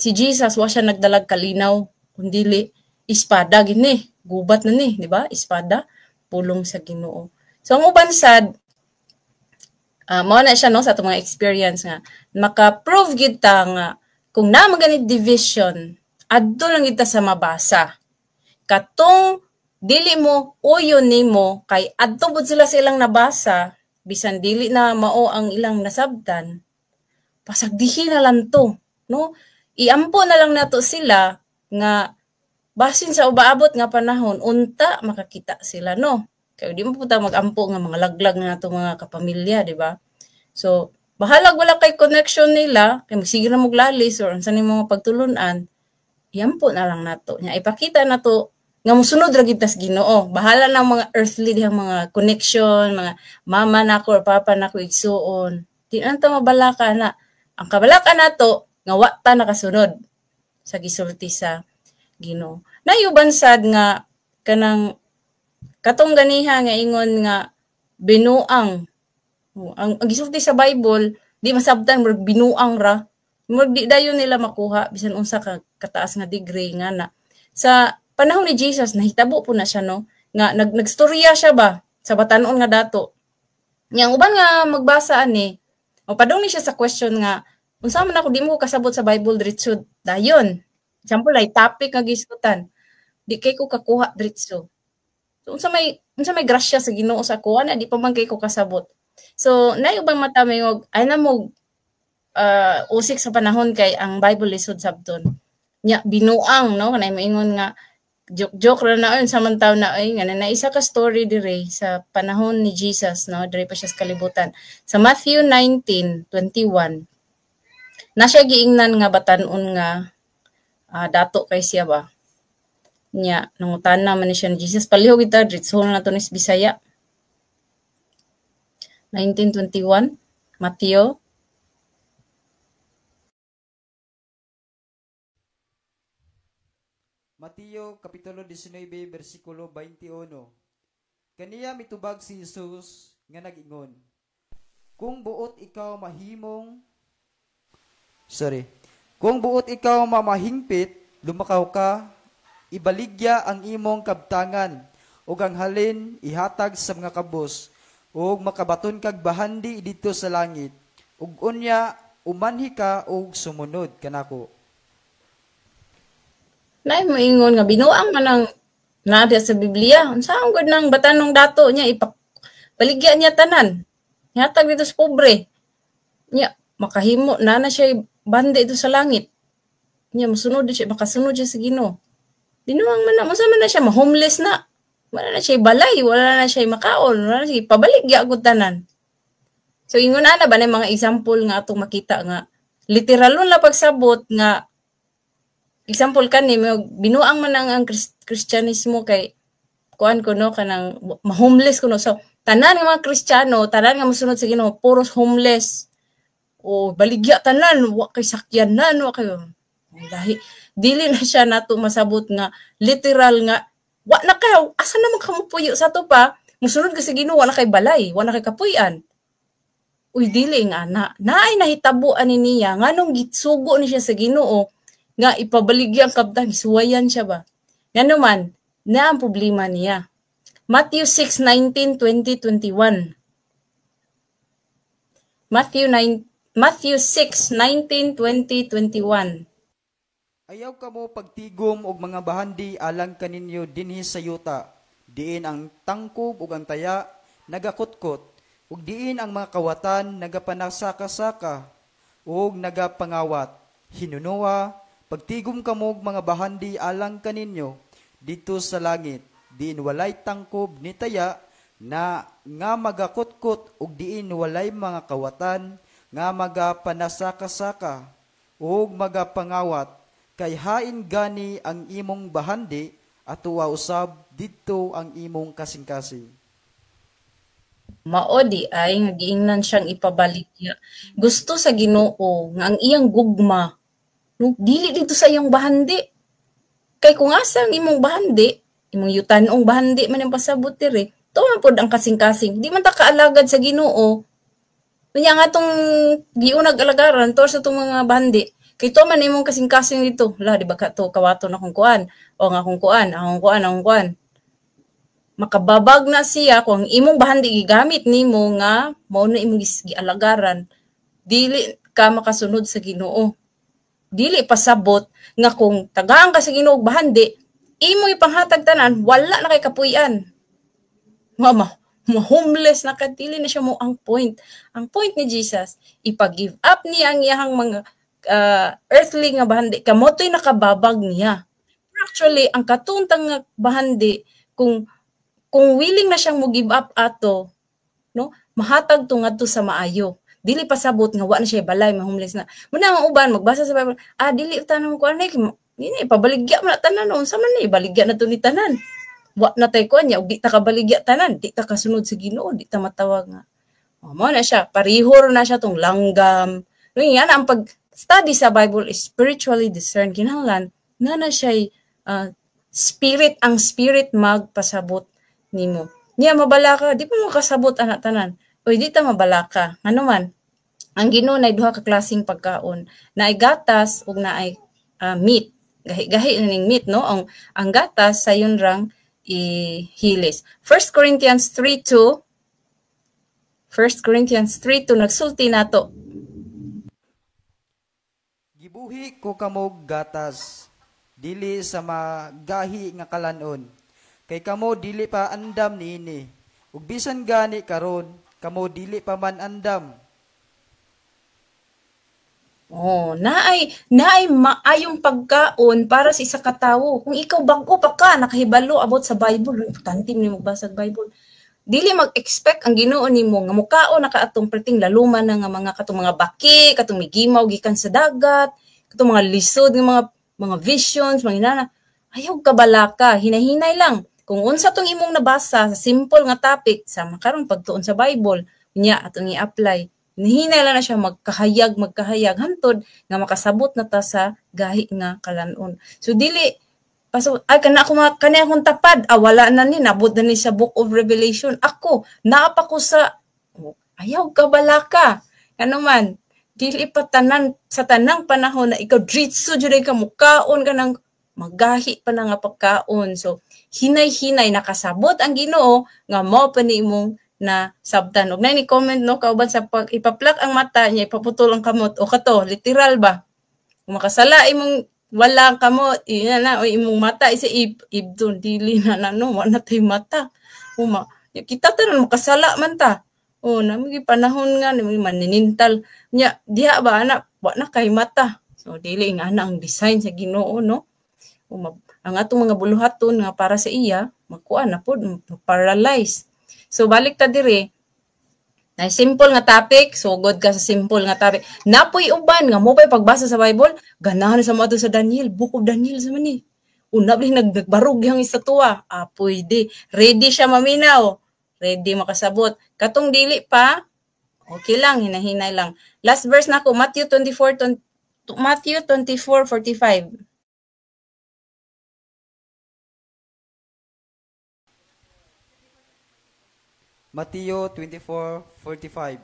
si Jesus wa siya nagdalag kalinaw kundili espada gini, gubat na ni, di ba? Espada, pulong sa Ginoo. So ang uban sad, mao na siya, no, sa atong mga experience nga maka-prove gid ta nga kung naa man gani division, adto lang gid ta sa mabasa. Katong dili mo uyon nimo kay adto pud sila sa ilang nabasa, bisan dili na mao ang ilang nasabtan, pasagdihi na lang to, no? Iampo na lang nato sila nga basin sa ubaabot nga panahon unta makakita sila, no? Kay di mo punta magampo nga mga laglag na nato mga kapamilya, di ba? So bahalag wala kay connection nila kay magsige na moglalis or unsa ni mga pagtulunan, iampo na lang nato nya, ipakita nato nga mosunod ra gid tas Ginoo. Bahala na ang mga earthly dihang mga connection, mga mama nako or papa nako, igsuon. Di na ta mabalaka na. Ang kabalaka nato nga wa ta nakasunod sa gisulti sa Ginoo. Nayuban sad nga kanang katong ganiha nga ingon nga binuang. Oh, ang gisulti sa Bible di masabtan, murag binuang ra. Murag di dayon nila makuha bisan unsa ka kataas nga degree nga na. Sa panahon ni Jesus nahitabo po na siya, no, nga nagstorya siya ba sa batanon nga dato. Nya ang uban nga magbasa ani o padung ni siya sa question nga unsa man ako, di mo ko kasabot sa Bible diretso dayon. Example ay topic nga gisgutan. Di kay ko kakuha diretso. So unsa may grasya sa Ginoo sa kuha na di pa man kay ko kasabot. So nay ubang mata mayog ay na mo usik sa panahon kay ang Bible lisod sabton. Nya binuang, no, kanay moingon nga joke joke ra na sa man taw na ay nga na isa ka story dire sa panahon ni Jesus, no, dire pa siya sa kalibutan. Sa Matthew 19:21 na siya giingnan nga batan-on nga dato kay siya ba. Nya nangutana man ni siya ni Jesus. Palihog kita diretso na nato ni sa Bisaya. 19:21 Mateo. Mateo Kapitulo 19, versikulo 21. Kaniya mitubag si Jesus nga nag-ingon, Kung buot ikaw mahimong Sorry. Kung buot ikaw mamahingpit, lumakaw ka, ibaligya ang imong kabtangan ug ang halin ihatag sa mga kabos, ug makabaton kag bahandi didto sa langit, ug unya umanhi ka ug sumunod kanako. Naay moingon nga binuang man ang naa sa Biblia. Unsa ang gud nang batanong dato niya ipabaligya niya tanan. Ihatag dito sa pobre. Nya makahimo na na siya bandi dito sa langit. Nya mosunod siya, makasunod siya sa Ginoo. Binuang man na, unsa man na siya, ma-homeless na. Wala na siya balay, wala na siya makaon, wala na siya ipabaligya gud tanan. So ingon ana ba na mga example nga atong makita nga literalon la pagsabot nga example kani binuang man ang Kristyanismo kay kuan ko no kanang ma-homeless kuno. So tanan nga mga Kristiyano, tanan nga mosunod sa Ginoo, puros homeless. O baligya tanan, wa kay sakyanan, wa kay lahi. Dili na siya nato masabot nga literal nga wa na kayo, asa naman ka mopuyo sa to pa? Mosunod ka sa Ginoo, wa na kay balay, wa na kay kapuy-an. Uy, dili nga na naay nahitabo ani niya nganong gitsugo ni siya sa Ginoo nga ipabaligya ang kabtang, suwayan siya ba? Ngano man, na ang problema niya. Matthew 6:19, 20, 21. Matthew 6:19, 20, 21. Ayaw kamo pagtigom og mga bahandi alang kaninyo dinhi sa yuta. Diin ang tangkob ug ang taya nagakutkot, ug diin ang mga kawatan nagapanasaka-saka ug nagapangawat. Hinunoa, pagtigom kamo og mga bahandi alang kaninyo didto sa langit, diin walay tangkob ni taya na nga magakutkot ug diin walay mga kawatan nga magapanasaka-saka ug magapangawat. Kay hain gani ang imong bahandi, atuwa usab didto ang imong kasing-kasing. Mao di ay nga giingnan siyang ipabaligya. Gusto sa Ginoo nga ang iyang gugma no, dili dito sa iyang bahandi. Kay kung asa ang imong bahandi, imong yutanong bahandi man ang pasabot diri, to man pod ang kasing-kasing. Di man ta kaalagad sa Ginoo. Unya nga tong giunag alagaran to sa tong mga bahandi. Kay to man imong kasing-kasing dito. La, di ba ka to kawaton akong kuan? O nga akong kuan, akong kuan, akong kuan. Makababag na siya kung ang imong bahandi gigamit nimo nga mao na imong gialagaran, dili ka makasunod sa Ginoo. Dili pasabot nga kung tagaan ka sa Ginoo og bahandi, imong ipanghatag tanan, wala na kay kapuy-an. Mama, homeless na ka, dili na siya mo ang point. Ang point ni Jesus, ipag-give up niya ang iyahang mga earthly nga bahandi, kamo to'y nakababag niya. Actually, ang katuntang nga bahandi, kung willing na siyang mo give up ato, no, mahatag to ngadto sa maayo. Dili pasabot nga wa na siya balay, ma-homeless na. Muna ang uban magbasa sa Bible, dili tanan ko ani, ini ipabaligya man na tanan, unsa man ni ibaligya na to ni tanan. Wa na tay kuan niya, ug di ta kabaligya tanan, di ta kasunod sa Ginoo, di ta matawag nga. O, mo na siya, parihor na siya tong langgam. No, yan ang pag study sa Bible is spiritually discerned. Kinahanglan na na siya'y spirit, ang spirit magpasabot nimo. Niya mabala ka, di pa mo kasabot anak tanan. Oy, di ta mabala ka. Ano man, ang Ginoo nay duha ka klaseng pagkaon, naay gatas ug naay meat. Gahi-gahi na ning meat, no? Ang gatas sayon rang ihilis. 1 Corinthians 3:2. 1 Corinthians 3:2 nagsulti nato. Gibuhi ko kamog gatas, dili sa magahi nga kalanon. Kay kamo dili pa andam niini. Ug bisan gani karon, kamo dili pa man andam. Oh, naay maayong pagkaon para sa isa ka tawo. Kung ikaw bag-o pa ka nakahibalo about sa Bible, importante ni magbasa og Bible. Dili mag-expect ang Ginoo nimo nga mukaon na ka atong perting laluman na nga mga katong mga baki, katong migimaw gikan sa dagat, katong mga lisod nga mga visions, mga inana. Ayaw kabalaka, hinahinay lang. Kung unsa tong imong nabasa sa simple nga topic sa makaron pagtuon sa Bible, unya atong i-apply. Hinahinay lang na siya magkahayag, magkahayag hantod nga makasabot na ta sa gahi nga kalanon. So dili paso ay kana ako kani akong tapad, wala na ni nabot na ni sa Book of Revelation. Ako naa pa ko sa ayaw kabalaka. Ano man, dili pa tanan sa tanang panahon na ikaw dritso jud ka mukaon ka nang magahi pa na nga pagkaon. So hinay-hinay nakasabot ang Ginoo nga mao pa ni imong na sabtan. Og nay ni comment no kauban sa pag ipaplak ang mata niya ipaputol ang kamot o kato literal ba? Kung makasala imong wala ang kamot ina na o imong mata isa ibdon dili na na no wa na tay mata. Uma kita taron makasala man ta. O nami panahon nga nami maninintal nya diha ba ana wa na kay mata. So dili nga ana ang design sa Ginoo no. Uma, ang atong mga buluhaton nga para sa iya makuha na pod paralyze. So balik ta diri. Na simple nga topic, sugod ka sa simple nga topic. Napoy uban nga mo pay pagbasa sa Bible, ganahan sa mo sa Daniel, Book of Daniel sa man ni. Una bli nagbarog yang istatua. Ah, pwede. Ready siya maminaw. Ready makasabot. Katong dili pa, okay lang, hinahinay lang. Last verse nako, Matthew 24:45. Mateo 24:45.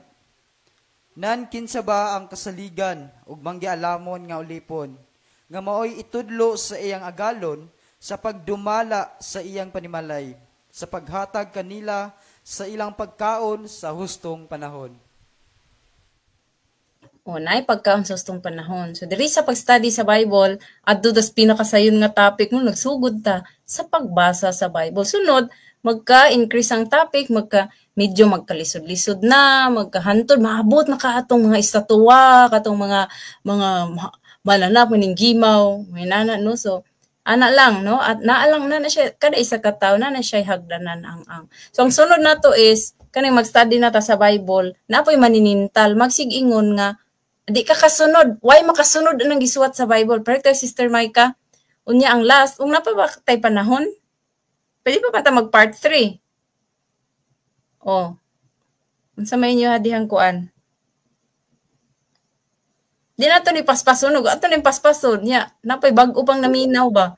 Nan kinsa ba ang kasaligan ug manggialamon nga ulipon nga maoy itudlo sa iyang agalon sa pagdumala sa iyang panimalay, sa paghatag kanila sa ilang pagkaon sa hustong panahon? O, naay pagkaon sa hustong panahon. So diri sa pag-study sa Bible, adto das pinakasayon nga topic mo nagsugod ta sa pagbasa sa Bible. Sunod, magka-increase ang topic, magka medyo magkalisod-lisod na, magkahantod, maabot na ka atong mga estatwa, katong mga malanap maning gimaw, may nana no. So ana lang no, at naalang na na siya kada isa ka tawo na na siya hagdanan ang. So ang sunod nato is kaning mag-study na ta sa Bible, na po'y maninintal, magsigingon nga di ka kasunod, why makasunod anang gisuwat sa Bible? Perfect, Sister Micah. Unya ang last, ung napa ba tay panahon? Pwede pa ta mag part 3. Oh. Unsa may inyo hadihang kuan? Di na to ni paspason, ug ato ni paspason nya. Napay bag-o pang naminaw ba?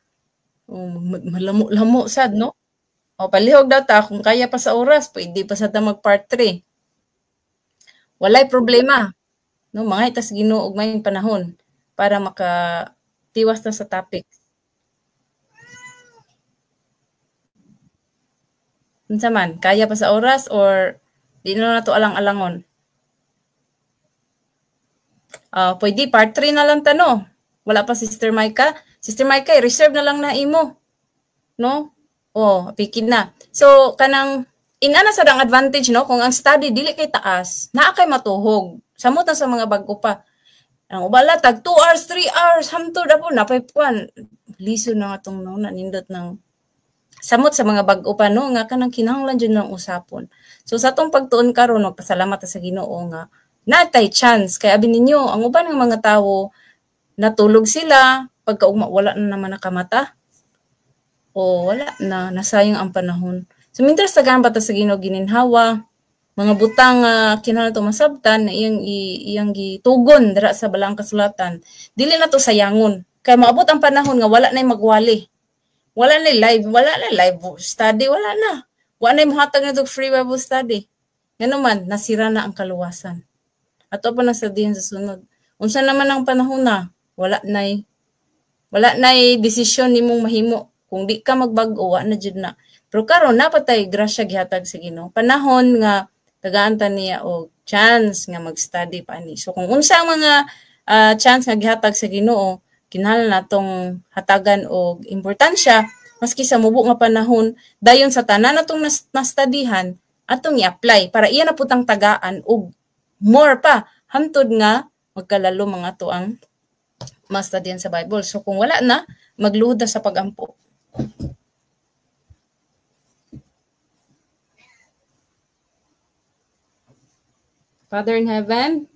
Oh, malamo-lamo sad no. O palihog daw ta kung kaya pa sa oras, pwede pa sa ta mag part 3. Walay problema. No, mga itas Ginoo og may panahon para makatiwas ta sa topic. Unsa man, kaya pa sa oras or di na nato alang-alangon? Pwede part 3 na lang tano. Wala pa Sister Micah. Sister Micah, reserve na lang na imo. No? Oh, pikin na. So kanang inana sa dang advantage no, kung ang study dili kay taas, naa kay matuhog. Samot na sa mga bag-o pa. Ang ubala tag 2 hours, 3 hours hamtod apo napay kuan. Liso na atong no, nanindot ng samot sa mga bag-o pa no, nga kanang kinahanglan jud ng usapon. So sa atong pagtuon karon, magpasalamat ta sa Ginoo nga natay chance kay abi ninyo ang uban ng mga tawo natulog sila pagkaugma wala na naman nakamata o wala na, nasayang ang panahon. So mintras tagaan pa ta sa Ginoo gininhawa mga butang kinahanglan to masabtan na iyang gitugon dira sa balang kasulatan, dili na to sayangon kay maabot ang panahon nga wala nay magwali. Wala na live, wala na live study, wala na. Wala na mohatag na free Bible study. Ngano man, nasira na ang kaluwasan. Ato pa na sa diyan sa sunod. Unsa naman ang panahon na, wala nay desisyon nimong mahimo. Kung di ka magbag-o, wa na jud na. Pero karon napatay grasya gihatag sa Ginoo. Panahon nga tagaan ta niya og chance nga mag-study pa ani. So kung unsa ang mga chance nga gihatag sa Ginoo, kinahanglan natong hatagan og importansya maski sa mubo nga panahon, dayon sa tanan natong nastudyhan atong i-apply para iya na putang tagaan og more pa hantod nga magkalalo mga to ang mastudyan sa Bible. So kung wala na, magluhod na sa pagampo. Father in heaven,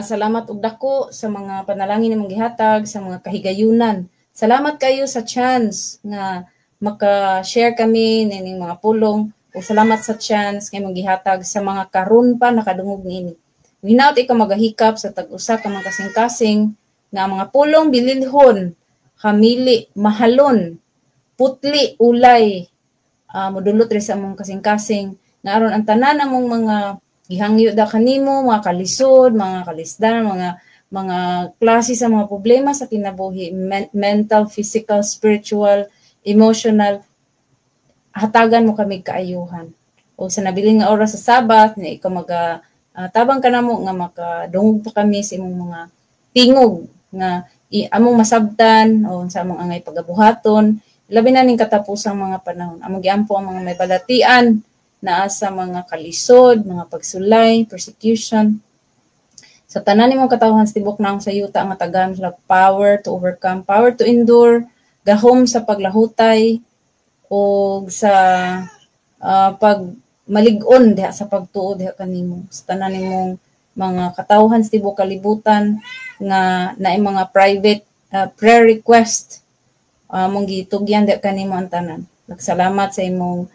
salamat og dako sa mga panalangin nimong gihatag, sa mga kahigayunan, sa Salamat kayo sa chance nga maka-share kami nining mga pulong o salamat sa chance nga imong gihatag sa mga karon pa nakadungog niini. Hinaut ikaw magahikap sa tag-usa ka mga kasing-kasing nga ang mga pulong bililhon, hamili, mahalon, putli, ulay, modulot rin sa among kasing-kasing nga aron ang tanan among mga gihangyo da kanimo, mga kalisod, mga kalisdan, mga klase sa mga problema sa kinabuhi, mental, physical, spiritual, emotional, hatagan mo kami kaayuhan. O sa nabilin nga oras sa Sabat, nga ikaw maga tabang ka namo nga makadungog pa kami sa imong mga tingog nga among masabtan o sa among angay pagabuhaton, labi na ning katapusang mga panahon. Among giampo ang mga may balatian naa sa mga kalisod, mga pagsulay, persecution. Sa tanan nimong katawhan sa tibok naong sa yuta nga tagaan sila power to overcome, power to endure, gahom sa paglahutay o sa pag malig-on diha sa pagtuo diha kanimo. Sa tanan nimong mga katawhan sa tibok kalibutan nga naay mga private prayer request, mong gitugyan diha kanimo ang tanan. Nagsalamat sa imong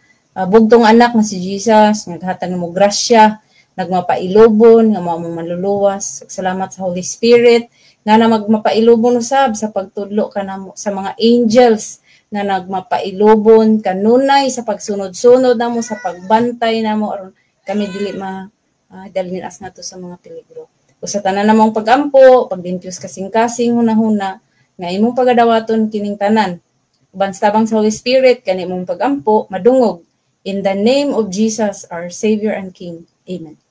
bugtong anak nga si Jesus, naghatag nimo grasya, nagmapailubon nga mao mo manluluwas. Salamat sa Holy Spirit nga na magmapailubon usab sa pagtudlo kanamo, sa mga angels nga nagmapailubon kanunay sa pagsunod-sunod namo, sa pagbantay namo aron kami dili ma dalhin as nato sa mga peligro. O sa tanan namong pagampo, paglimpyos kasing-kasing hunahuna nga imong pagadawaton kining tanan. Uban sa tabang sa Holy Spirit kani imong pagampo madungog. In the name of Jesus, our Savior and King. Amen.